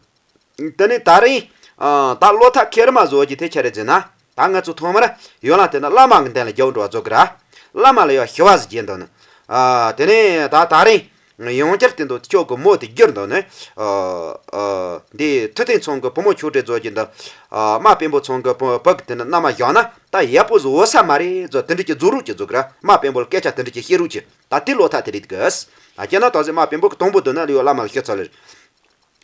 དེ་ནས་ད་རིང་། ཨ། ད་བློ་ཐག་ཁེར་མ་བཟོ་རྒྱུ་དེ་ཆ་རེ་ཟེར་ན། ད་ང་ཚོ་ཐོག་མར་ཡོ་ལ་དེ་ནི་བླ་མ་གི་མདུན་ལ་རྒྱབ་འགྲོ་བ་བཟོ་གི་ར། བླ་མ་ལ་ཡོ་ཞུ་བ་ཟིག་བྱེད་འདོད་ནི། ཨ། དེ་ནས་ད་ད་རིང་། ཡང་བསྐྱར་དེ་འདུག་ཁྱོད་ཀྱི་མོ་དེ་བསྒྱུར་འདོད་ནི། ཨ། ཨ། འདི་ཐུབ་བསྟན་ཚང་གི་བུ་མོ་ཆོས་སྒྲོན་བཟོ་རྒྱུ་འདི། ཨ། དམའ་དཔོན་པོ་ཚང་གི་བུ་བུ་གི་དེ་ནི་མནའ་མ་བཞག་ན་ད་ཡག་པོ་ཟིག་འོ་ས་མ་རེད་བཟོ་དེ་འདྲ་གི་བཟོ་རོགས་ཀྱི་བཟོ་གི་ར། དམའ་དཔོན་པོ་ལ་སྐད་ཆ་དེ་འདྲ་གི་བཤད་རོགས་གྱི་ད་དེ་བློ་ཐག་དེ་རེད་གི། ཨ། ཁྱེད་ན་ད་གཟོད་དམའ་དཔོན་པོ་གི་དང་པོ་འདོད་ན་ལ་ཡོ་བླ་མ་ལ་ཤོད་ཚར་ལེ།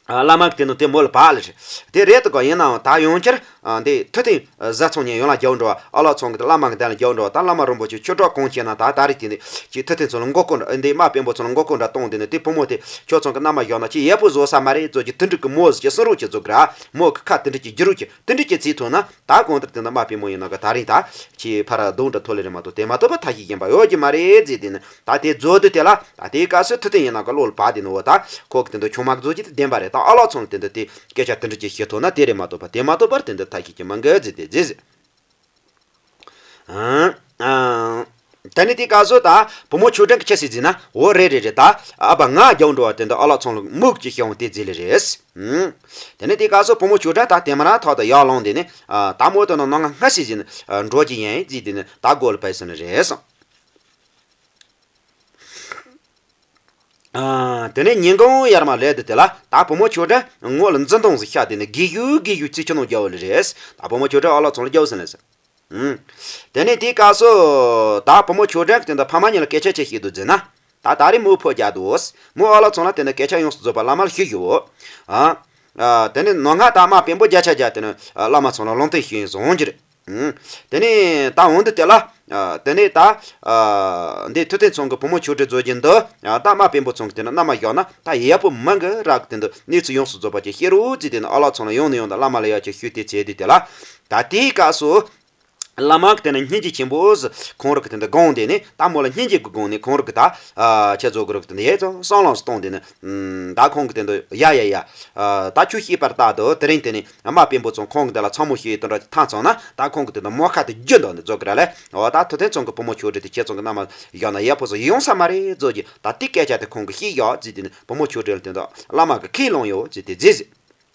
ཨ། བླ་མ་གི་དེ་ནི་དེ་མོ་ལ་བག་ལེ་རེད། དེ་རེད་དོ་ག་ཡིན་ནའང་ད་ཡང་བསྐྱར། ཨ། འདི་ཐུབ་བསྟན་བཟའ་ཚང་གཉིས་ཡོ་ལ་རྒྱབ་འགྲོ་བ་ཨ་ལགས་ཚང་གི་དེ་བླ་མ་གི་མདུན་ལ་རྒྱབ་འགྲོ་བ་ད་བླ་མ་རིན་པོ་ཆེ་ཆོས་གྲོགས་གང་བྱས་ན་ད་ད་རེད་དེ་འདི་ཅིག་ཐུབ་བསྟན་ཚང་ལ་མགོ་སྐོར་འདྲ་འདི་དམའ་དཔོན་པོ་ཚང་ལ་མགོ་སྐོར་འདྲ་གཏོང་དེ་ནི་དེ་བུ་མོ་དེ་ཁྱོད་ཚང་གི་མནའ་མ་བཞག་ན་ཅིག་ཡག་པོ་བཟོ་ས་མ་རེད་བཟོ་གི་དེ་འདྲ་གི་མོ་ཟིག་གི་གསུང་རོགས་ཀྱི་བཟོ་གི་ར། མོ་གི་ཁ་དེ་འདྲ་གི་བསྒྱུར་རོགས་ཀྱི་དེ་འདྲ་གི་བྱས་ཐུབ་ན་ད་གང་ལྟར་དེ་འདི་དམའ་དཔོན་མོ་ཡིན་ན་ག་ད་རེད་ད་ཅིག་ཕར་རྡུང་འདྲ་ཐོ་ལེ་རེད་མ་གཏོགས་དེ་མ་གཏོགས་པ་ཐབས་ཤེས་གཞན་པ་ཡོད་ཀྱི་མ་རེད་ཟེར་དེ་ནི། ད་དེ་བཟོ་དུས་དེ་ལ་ད་དེའི་སྐབས་སུ་ཐུབ་བསྟན་ཡིན་ན་ག་བློ་ལ་བབ་དེ་ནི་འོ་ད་ཁོ་གི་དེ་འདྲ་ཆུང་མ་གི་བཟོ་རྒྱུ་དེ་བདེན་པ་རེད། ད་ཨ་ལགས་ཚང་ལ་དེ་འདྲ་དེ་སྐད་ཆ་དེ་འདྲ་ཅིག་བཤད་ཐུབ་ན་དེ་རེད་མ་གཏོགས་པ་དེ་མ་གཏོགས་པར་དེ་འདྲ་ཐབས་ཤེས་ཀྱི་མ་འགལ་ཟེར་དེ་ཟེར་ཟེར། ཨང་ཨང་། ད་ནི་དེའི་སྐབས་སུ་ད་བུ་མོ་ཆོས་སྒྲོན་གྱི་ཁྱི་སྲིད་ཟིན་ན་འོ་རེད་རེད་རེད། ད་ཨ་ཕ་ང་རྒྱབ་འགྲོ་བ་དེ་འདྲ་ཨ་ལགས་ཚང་ལ་མུག་ཅིག་བྱུང་དེ་ཟེར་ལེ་རེད། ཨང་། དེ་ནས་དེའི་སྐབས་སུ་བུ་མོ་ཆོས་སྒྲོན་ད་དེ་མ་ར་ཐོག་ཏུ་ཡར་ལངས་དེ་ནི་ད་མོ་དེ་ནི་ནང་ང་སྔ་ཕྱི་ཟིན་འགྲོ་གི་ཡིན་ཟེར་དེ་ནི་ད་སྒོ་ལ་ཕེབས་ཟིན་ནི་རེད་གསུངས། ཨ། དེ་ནས་ཉིན་གུང་ཡར་མར་སླེབས་དུས་དེ་ལ་ད་བུ་མོ་ཆོས་སྒྲོན་ངོ་ལ་འཛུམ་མདངས་ཟིག་ཤར་དེ་ནས་དགེ་ཞུ་དགེ་ཞུ་ཚིག་ཆུ་ནང་རྒྱབ་ལེ་རེད། ད་བུ་མོ་ཆོས་སྒྲོན་ཨ་ལགས་ཚང་ལ་རྒྱབ་ཟིན་ལེ་ཟེར། ཨུམ། དེ་ནས་དེའི་སྐབས་སུ་ད་བུ་མོ་ཆོས་སྒྲོན་གྱིས་དེ་འདྲ་ཕ་མ་གཉིས་ལ་སྐད་ཆ་ཆེ་བཤད་འདུག་ཟེར་ན། ད་ད་རེས་མོ་ཕོ་རྒྱག་འདུག་མོ་ཨ་ལགས་ཚང་ལ་དེ་ནི་སྐད་ཆ་ཡོངས་སུ་རྫོགས་པ་བླ་མར་ཞུས་ཡོད། ཨ། ཨ། དེ་ནི་ནང་ང་ད་དམག་དཔོན་པོ་བརྒྱ་ཆ་བརྒྱ་དེ་ནི་བླ་མ་ཚང་ལ་ལུང་བསྟན་ཞུས་བཟུང་གྱི་རེད། ཨུམ། དེ་ནས་ད་འོང་དུས་དེ་ལ། ཨ། དེ་ནས་ད། ཨ། འདི་ཐུབ་བསྟན་ཚང་གི་བུ་མོ་ཆོས་སྒྲོན་རྫོགས་རྒྱུ་འདི། ཨ། ད་དམག་དཔོན་པོ་ཚང་གི་དེ་ན་མནའ་མ་བཞག་ན་ད་ཡག་པོ་མི་འགི་རག་གི། དེ་འདི་གནས་ཚུལ་ཡོངས་སུ་རྫོགས་པ་ཅིག་ཤེས་རོགས་ཟེར། དེ་ནི་ཨ་ལགས་ཚང་ལ་ཡང་ནས་ཡང་དུ་བླ་མ་ལ་ཡག་ཅིག་ཞུས་ཏེ་བྱས་དུས་དེ་ལ། ད་དེའི་སྐབས་སུ། བླ་མ་གི་དེ་ནི་སྙིང་རྗེ་ཆེན་པོ་ཟིག་ཁོང་རང་གི་དེ་འདི་དགོངས་དེ་ནི་ད་མོ་ལ་སྙིང་རྗེ་གི་སྒོ་ནས་ཁོང་རང་གི་ད། ཨ། ཁྱེད་ཚོ་གི་རང་གི་དེ་འདི་ཡས་ཚོ་བསམ་བློ་གཏོང་དེ་ནི། ཨུམ། ད་ཁོང་གི་དེ་འདི་ཡ་ཡ་ཡ། ཨ། ད་ཁྱོད་ཤེས་པར་ལྟ་དུ་དེ་རིང་དེ་ནི། དམག་དཔོན་པོ་ཚང་ཁོང་གི་འདི་ལ་ཚང་མོ་ཞིག་དོན་དག་ཐང་ཚང་ན་ད་ཁོང་གི་དེ་ནི་མོ་ཁ་དེ་རྒྱུ་འདོག་ནས་རྫོགས་ཀྱི་ར་ལས། འོ་ད་ཐུབ་བསྟན་ཚང་གི་བུ་མོ་ཆོས་སྒྲོན་དེ་ཁྱེད་ཚང་གི་མནའ་མ་བཞག་ན་ཡག་པོ་ཟིག་ཡོང་ས་མ་རེད་རྫོགས་ཀྱི། ད་དེ་སྐད་ཆ་དེ་ཁོང་གི་ཤེས་ཡོད་ཟེར། དེ་ནི་བུ་མོ་ཆོས་སྒྲོན་ལ་དེ་འདི་བླ་མ་གི་ཁས་བླངས་ཡོད་ཟེར་དེ་རྫས་ཟེར།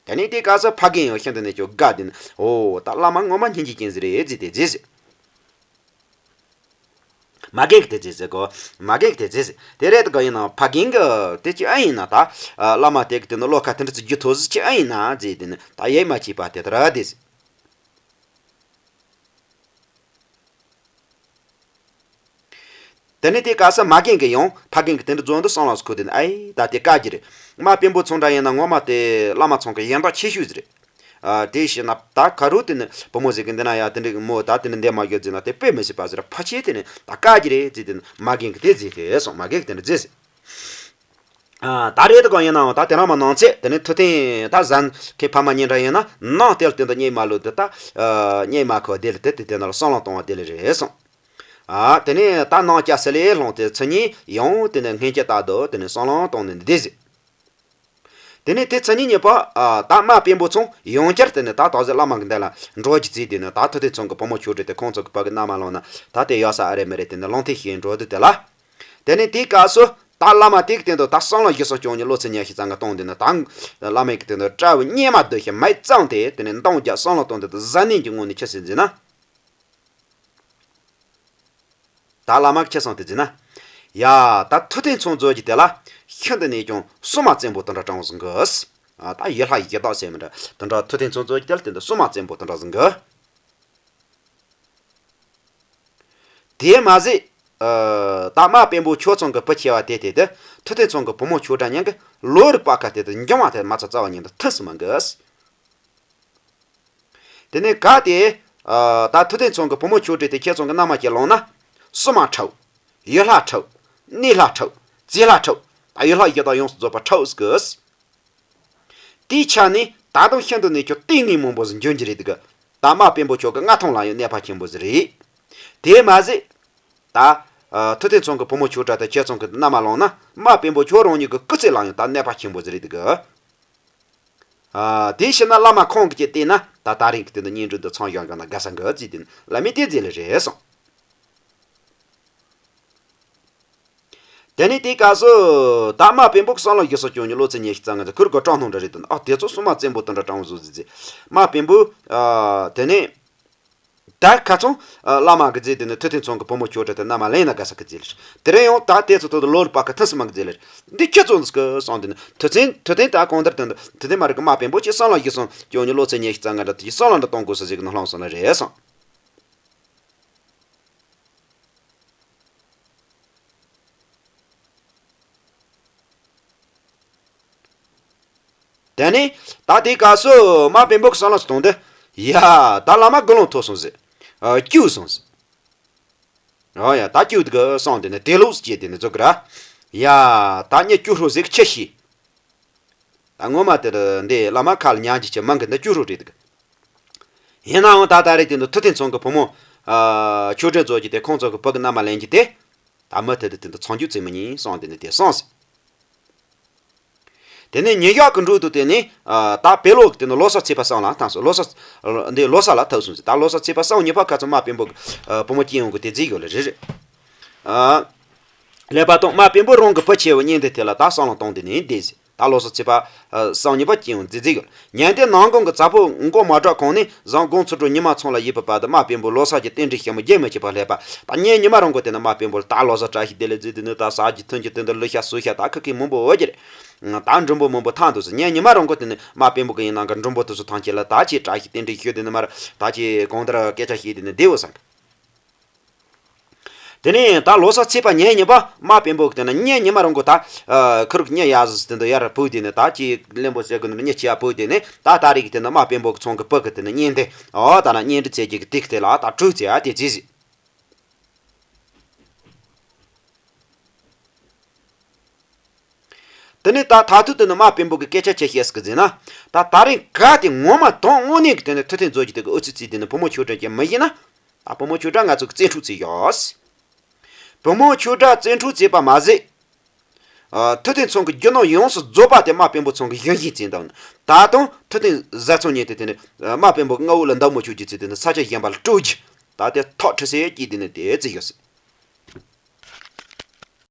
དེ་ནས་དེ་སྐབས་སུ་ཕ་རྒན་ཡང་ཤིན་ཏུ་ནས་ཀྱང་དགའ་དེ་ནི། འོ་ད་བླ་མ་ངོ་མ་སྙིང་རྗེ་ཅན་ཟིག་རེད་ཟེར་དེ་རྫས་ཟེར། མ་རྒན་གི་དེ་རྫས་ཟེར་གོ། མ་རྒན་གི་དེ་རྫས་ཟེར། དེ་རེད་དགོ་ཡིན་ན་ཕ་རྒན་གི་དེ་ཅི་ཨ་ཡིན་ན་ད། ཨ། བླ་མ་དེ་གི་དེ་ནི་བློ་ཁ་དེ་འདྲ་ཅིག་རྒྱུ་ཐོག་ཟིག་ཅི་ཨ་ཡིན་ན་ཟེར། དེ་ནི་ད་ཡེ་མ་བྱས་པ་དེ་ལྟར་དེ་ཟེར། དེ་ནས་དེ་སྐབས་སུ་མ་རྒན་གི་ཡང་ཕ་རྒན་གི་དེ་འདྲ་རྫོགས་འདུག་བསམ་བློ་ཟིག་ཁུར་དེ་ནི། ཨའི་ད་དེ་དཀའ་རྒྱུ་རེད། དམག་དཔོན་པོ་ཚང་འདྲ་ཡིན་ན་ངོ་མ་དེ་བླ་མ་ཚང་གི་ཡན་ལག་ཆེ་ཤོས་ཟིག་རེད། ཨ། དེ་བྱས་ན་ད་ག་རུ་དེ་ནི་བུ་མོ་ཟིག་གི་འདི་ན་ཡ་དེ་འདྲ་མོ་ད་དེ་ནི་འདས་མ་ཡོད་ཟེར་ན་དེ་དཔེ་མི་སྲིད་པ་ཟིག་ར། ཕལ་ཆེར་དེ་ནི་ད་དཀའ་རྒྱུ་རེད་ཟེར། དེ་ནི་མ་རྒན་གི་དེ་ཟེར་དེ་སོང་། མ་རྒན་གི་དེ་འདྲ་རྫས་ཟེར། ཨ། ད་རེད་དགོ་ཡིན་ནའང་ད་དེ་རིང་མ་ནང་ཚེ་དེ་ནི་ཐུབ་བསྟན་ད་གཟན་ཁའི་ཕ་མ་གཉིས་འདྲ་ཡིན་ན་ནང་དེ་ལ་དེ་འདི་གཉེན་མ་ལོས་དེ་ད། ཨ། གཉེན་མ་ཁོ་དེ་ལ་དེ་དེ་དེ་ནི་ལ་བསམ་བློ་གཏོང་བ་དེ་ལ་རེད་སོང་། ཨ། དེ་ནས་ད་ནང་སྐྱ་སེ་ལེ་ལྷུང་སྟེ་ཚེ་གཉིས་ཡང་དེ་ནས་སྔན་སྐྱ་ལྟར་དུ་དེ་ནས་བསམ་བློ་གཏོང་ནས་འདི་ཟེར། དེ་ནས་དེ་ཚེ་གཉིས་གཉིས་པ། ཨ། ད་དམག་དཔོན་པོ་ཚང་ཡང་བསྐྱར་དེ་ནས་ད་དག་ཟེར་བླ་མ་གི་འདི་ལ་འགྲོ་རྒྱུ་རྫས། དེ་ནས་ད་ཐུབ་བསྟན་ཚང་གི་བུ་མོ་ཆོས་སྒྲོན་དེ་ཁོང་ཚོ་གི་བུ་གི་མནའ་མ་བླངས་ན་ད་དེ་ཡག་ས་ཨ་རེ་མི་རེད། དེ་ནས་ལུང་བསྟན་ཞུས་འགྲོ་དུས་དེ་ལ། དེ་ནས་དེའི་སྐབས་སུ་ད་བླ་མ་དེ་གི་སྟེང་དུ་ད་བསམ་བློ་ཞིག་སོང་བྱུང་ནས་བློ་ཚད་ཉག་ཤས་ཙམ་གི་གཏོང་དེ་ནས་ད་བླ་མའི་གི་སྟེང་དུ་དགྲ་བོ་གཉེན་མ་སྡོད་ཤིང་མི་གཙང་སྟེ་དེ་ནས་འདང་རྒྱག་བསམ་བློ་གཏོང་དེ་དུ་གཟབ་ནན་གྱི་ངང་ནས་ཆི་ཟེར་ཟེར་ན། ད་བླ་མ་གི་ཆི་གསུངས་དེ་ཟེར་ན། ཡ། ད་ཐུབ་བསྟན་ཚང་རྫོགས་ཀྱི་དེ་ལ་ཤིན་ཏུ་ནས་ཀྱང་སྲུང་མ་བཙན་པོ་དེ་འདྲ་དྲང་བོ་ཟིག་གི། ཨ། ད་ཡུལ་ལྷ་ཡི་གེ་དག་ཟེར་མི་འདྲ་དེ་འདྲ་ཐུབ་བསྟན་ཚང་རྫོགས་ཀྱི་དེ་ལ་དེ་འདྲ་སྲུང་མ་བཙན་པོ་དེ་འདྲ་ཟིག་གི། དེ་མ་ཟད། ཨ། ད་དམག་དཔོན་པོ་ཁྱོད་ཚང་གི་བུ་ཆེ་བ་དེ་དེ་དེ་ཐུབ་བསྟན་ཚང་གི་བུ་མོ་ཆོས་སྒྲོན་གཉིས་ཀྱི་ལོ་རེ་བར་ཁ་དེ་དུ་འགྱངས་པ་དེ་མ་ཚད་རྩ་བ་ཉིད་དུ་ཐུབ་སུ་མི་འགི། དེ་ནས་གལ་ཏེ། ཨ། ད་ཐུབ་བསྟན་ཚང་གི་བུ་མོ་ཆོས་སྒྲོན་དེ་ཁྱེད་ཚང་གི་མནའ་མ་ཅིག་བླངས་ན། སྲུང་མ་འཁྲབ། ཡུལ་ལྷ་འཁྲབ། གནས་ལྷ་འཁྲབ། རྩེ་ལྷ་འཁྲབ། ད་ཡུལ་ལྷ་ཡི་གེ་དག་ཡོངས་སུ་རྫོགས་པ་འཁྲབ་ཟེར་གི། དེའི་ཆ་ནས་ད་དུང་ཤིན་ཏུ་ནས་ཀྱང་ལྟས་ངན་མང་པོ་ཟིག་འབྱུང་རྒྱུ་རེད་འདུག་གི། ད་དམག་དཔོན་པོ་ཁྱོད་ཀྱི་མངའ་ཐང་ལ་ཡང་གནོད་པ་ཆེན་པོ་ཟིག་རེད། དེ་མ་ཟད། ད། ཨ། ཐུབ་བསྟན་ཚང་གི་བུ་མོ་ཆོས་སྒྲོན་དེ་ཁྱེད་ཚང་གི་མནའ་མ་བླངས་ན་དམག་དཔོན་པོ་ཁྱོད་རང་ཉིད་ཀྱི་སྐུ་ཚེ་ལ་ཡང་ད་གནོད་པ་ཆེན་པོ་ཟིག་རེད་འདུག་གི། ཨ། དེ་ཕྱིར་ན་བླ་མ་ཁོང་གིས་ཀྱིས་བལྟས་ན་ད་ད་རིང་གི་དེ་འདི་གཉེན་སྒྲིག་འདི་ཚང་བཞག་བཞག་ན་དགའ་ས་འགི་ཟེར་དེ་ནི་བླ་མས་དེ་མཛད་ལེ་རེད་གསུངས། དེ་ནས་དེའི་སྐབས་སུ་ད་དམག་དཔོན་པོ་གི་བསམ་བློ་ཞིག་སོང་བྱུང་ནས་བློ་ཚད་ཉག་ཤས་ཙམ་ང་ཚོ་ཁུར་གོ་སྤྲང་སྣང་འདྲ་རེད་དོ། ཨ། དེ་ཚོ་སྲུང་མ་བཙན་པོ་དེ་འདྲ་དྲང་བོ་ཟིག་ཟེར་ཟེར། དམག་དཔོན་པོ། ཨ། དེ་ནས། ད་ཁ་ཚང་། ཨ། བླ་མ་གི་རྫས་དེ་ནི་ཐུབ་བསྟན་ཚང་གི་བུ་མོ་ཆོས་སྒྲོན་དེ་མནའ་མ་ལེན་ན་དགའ་ས་གི་རྫས་ལ། དེ་རིང་ཡང་ད་དེ་ཚོ་ཐོག་ཏུ་ལོ་རེ་བར་ཁ་ཐུབ་སུ་མི་འགི་རྫས་ལ། འདི་ཁྱེད་ཚོ་འདི་གི་གསུངས་དེ་ནི་ཐུབ་བསྟན་ཐུབ་བསྟན་ད་གང་ལྟར་དེ་འདི་ཐུབ་བསྟན་མ་རེད་གི། དམག་དཔོན་པོ་ཁྱེད་བསམ་བློ་ཞིག་སོང་བྱུང་ནས་བློ་ཚད་ཉག་ཤས་ཙམ་ང་འདྲ་དེ་བསམ་བློ་འདྲ་གཏོང་དགོས་ས་ཟིག་གི་ནི་ལྷང་སོང་ན་རེད་གསུངས། དེ་ནས་ད་དེའི་སྐབས་སུ་དམག་དཔོན་པོ་གི་བསམ་བློ་ཞིག་གཏོང་དུས། ཡ། ད་བླ་མ་དགུང་ལོ་མཐོ་སོང་ཟེར། ཨ། སྐྱུག་སོང་ཟེར། ཨོ་ཡ། ད་སྐྱུག་གི་སོང་དེ་ནས་དེ་ལོག་སྐྱེས་དེ་ནས་རྫོགས་གི་ར། ཡ། ད་ངས་སྐྱུག་ཧྲོ་ཟིག་ཆི་ཤེས། ད་ངོ་མ་དེར་འདི་བླ་མ་ཁ་ལ་ཉན་རྒྱུ་ཆི་མང་གི་འདི་སྐྱུག་ཧྲོ་རེད་གི། ཡིན་ནའང་ད་ད་རེས་དེ་འདི་ཐུབ་བསྟན་ཚང་གི་བུ་མོ། ཨ། ཆོས་སྒྲོན་རྫོགས་ཀྱི་དེ་ཁོང་ཚོ་གི་བུ་གི་མནའ་མ་ལེན་རྒྱུ་དེ། ད་མུ་མཐུད་དུ་དེ་འདི་ཚང་རྒྱུ་བཙན་མི་ཉན་སོང་དེ་ནས་དེ་སོང་ཟེར། དེ་ནས་ཉིན་ཞག་གི་འགྲོས་དུ་དེ་ནས། ཨ། ད་བེ་ལོ་གི་དེ་ནས་ལོ་གསར་ཚེས་པ་གསུམ་ལ་ཐང་སོང་། ལོ་གསར། འདི་ལོ་གསར་ལ་ཐུག་སོང་ཟེར། ད་ལོ་གསར་ཚེས་པ་གསུམ་གཉིས་པ་ཁ་ཚང་དམག་དཔོན་པོ་གི། ཨ། བུ་མོ་སྐྱེས་ཡོང་གི་དེ་རྫས་ཡོད་ལེ་རེད་རེད། ཨ། ཀླད་པ་དང་དམག་དཔོན་པོ་རང་གི་བུ་ཆེ་བོ་གཉེན་དེ་དེ་ལ་ད་བསམ་བློ་གཏོང་དེ་ནས་བསྡད་ཟེར། ད་ལོ་གསར་ཚེས་པ། ཨ། གསུམ་གཉིས་པ་སྐྱེས་ཡོང་རྫས་རྫས་ཡོད། ཉིན་དེ་ནངས་གུང་གི་ཚ་ཕོ་མགོ་མ་གྲགས་གོང་ནས་བཟང་དགོང་ཚུར་འགྲོ་ཉི་མ་ཚང་ལ་ཡིན་པའི་བར་དུ་དམག་དཔོན་པོ་ལོ་གསར་གྱི་རྟེན་འབྲེལ་ཞིབ་མོ་རྒྱུན་མི་ཆད་པར་སླེབས་པ། ད་ཉིན་ཉི་མ་རང་གི་དེ་ནས་དམག་དཔོན་པོ་ལ་ད་ལོ་གསར་བཀྲ་ཤིས་བདེ་ལེགས་ཟེར་དེ་ནས་ད་ཟ་རྒྱུ་འཐུང་རྒྱུ་དེ་འདི་ལུ་ཤ་སུ་ཤ་ད་ཁ་ཁའི་མང་པོ་འོ་གི་རེད། ད་མགྲོན་པོ་མང་པོ་ཐང་འདུག་ཟེར། ཉིན་ཉི་མ་རང་གི་དེ་ནས་དམག་དཔོན་པོ་གི་ཡིན་ནང་གི་མགྲོན་པོ་དེ་ཚོ་ཐང་ཆད་ལ་ད་ཅིག་བཀྲ་ཤིས་རྟེན་འབྲེལ་ཞུ་དེ་ནས་མར་ད་ཅིག་གང་ལྟར་སྐད་ཆ་བཤད་དེ་ནས་བསྡད་འོ་ཟེར། དེ་ནས་ད་ལོ་གསར་ཚེས་པ་ཉེར་གཉིས་པ་དམག་དཔོན་པོ་གི་དེ་ན་གཉེན་ཉི་མ་རང་གོ་ད་ཁུ་རུ་གི་གཉེན་ཡག་ཟིག་དེ་འདི་ཡར་བུད་དེ་ནས་ད་ཅི་གླེན་པོ་ཟེར་གི་ནི་གཉེན་ཆེ་ཡ་བུད་དེ་ནས་ད་ད་རེས་གི་དེ་ན་དམག་དཔོན་པོ་གི་ཚང་གི་བུ་གི་དེ་ན་གཉེན་དེ་ཨོ་ད་ན་གཉེན་འདྲི་ཚེ་གི་གི་དེ་གི་དེ་ལ་ད་དྲུག་ཚེ་ཨ་དེ་ཚེ་ཟིག་དེ་ནས་ད་ད་དུང་དེ་ནི་དམག་དཔོན་པོ་གི་སྐད་ཆ་ཆེ་ཤེས་སུ་གི་ཟེར་ན། ད་ད་རིང་ག་དེ་ངོ་མ་དོན་དངོས་གནས་ཀྱི་དེ་ནི་ཐུབ་བསྟན་རྫོགས་ཀྱི་དེ་གི་ཨུ་ཚུགས་རྩིས་དེ་ནི་བུ་མོ་ཆོས་སྒྲོན་གྱི་མི་ཡིན་ན། ད་བུ་མོ་ཆོས་སྒྲོན་ང་ཚོ་གི་བཙན་འཕྲོག་རྩིས་ཡོད། བུ་མོ་ཆོས་སྒྲོན་བཙན་འཕྲོག་རྩིས་པ་མ་ཟད། ཨ། ཐུབ་བསྟན་ཚང་གི་རྒྱུ་ནོར་ཡོངས་སུ་རྫོགས་པ་དེ་དམག་དཔོན་པོ་ཚང་གི་གཞན་གཞན་བཙན་བཏང་ནི། ད་དུང་ཐུབ་བསྟན་བཟའ་ཚང་གཉིས་དེ་དེ་ནི་དམག་དཔོན་པོ་མངའ་འོག་ལ་འདང་མོ་ཆོས་ཀྱི་རྩིས་དེ་ནི་ས་ཆ་གཞན་པ་ལ་སྤྲོད་རྒྱུ། ད་དེ་ཐག་ཁྲི་སེ་སྐྱིད་དེ་ནི་དེ་རྩིས་ཡོད།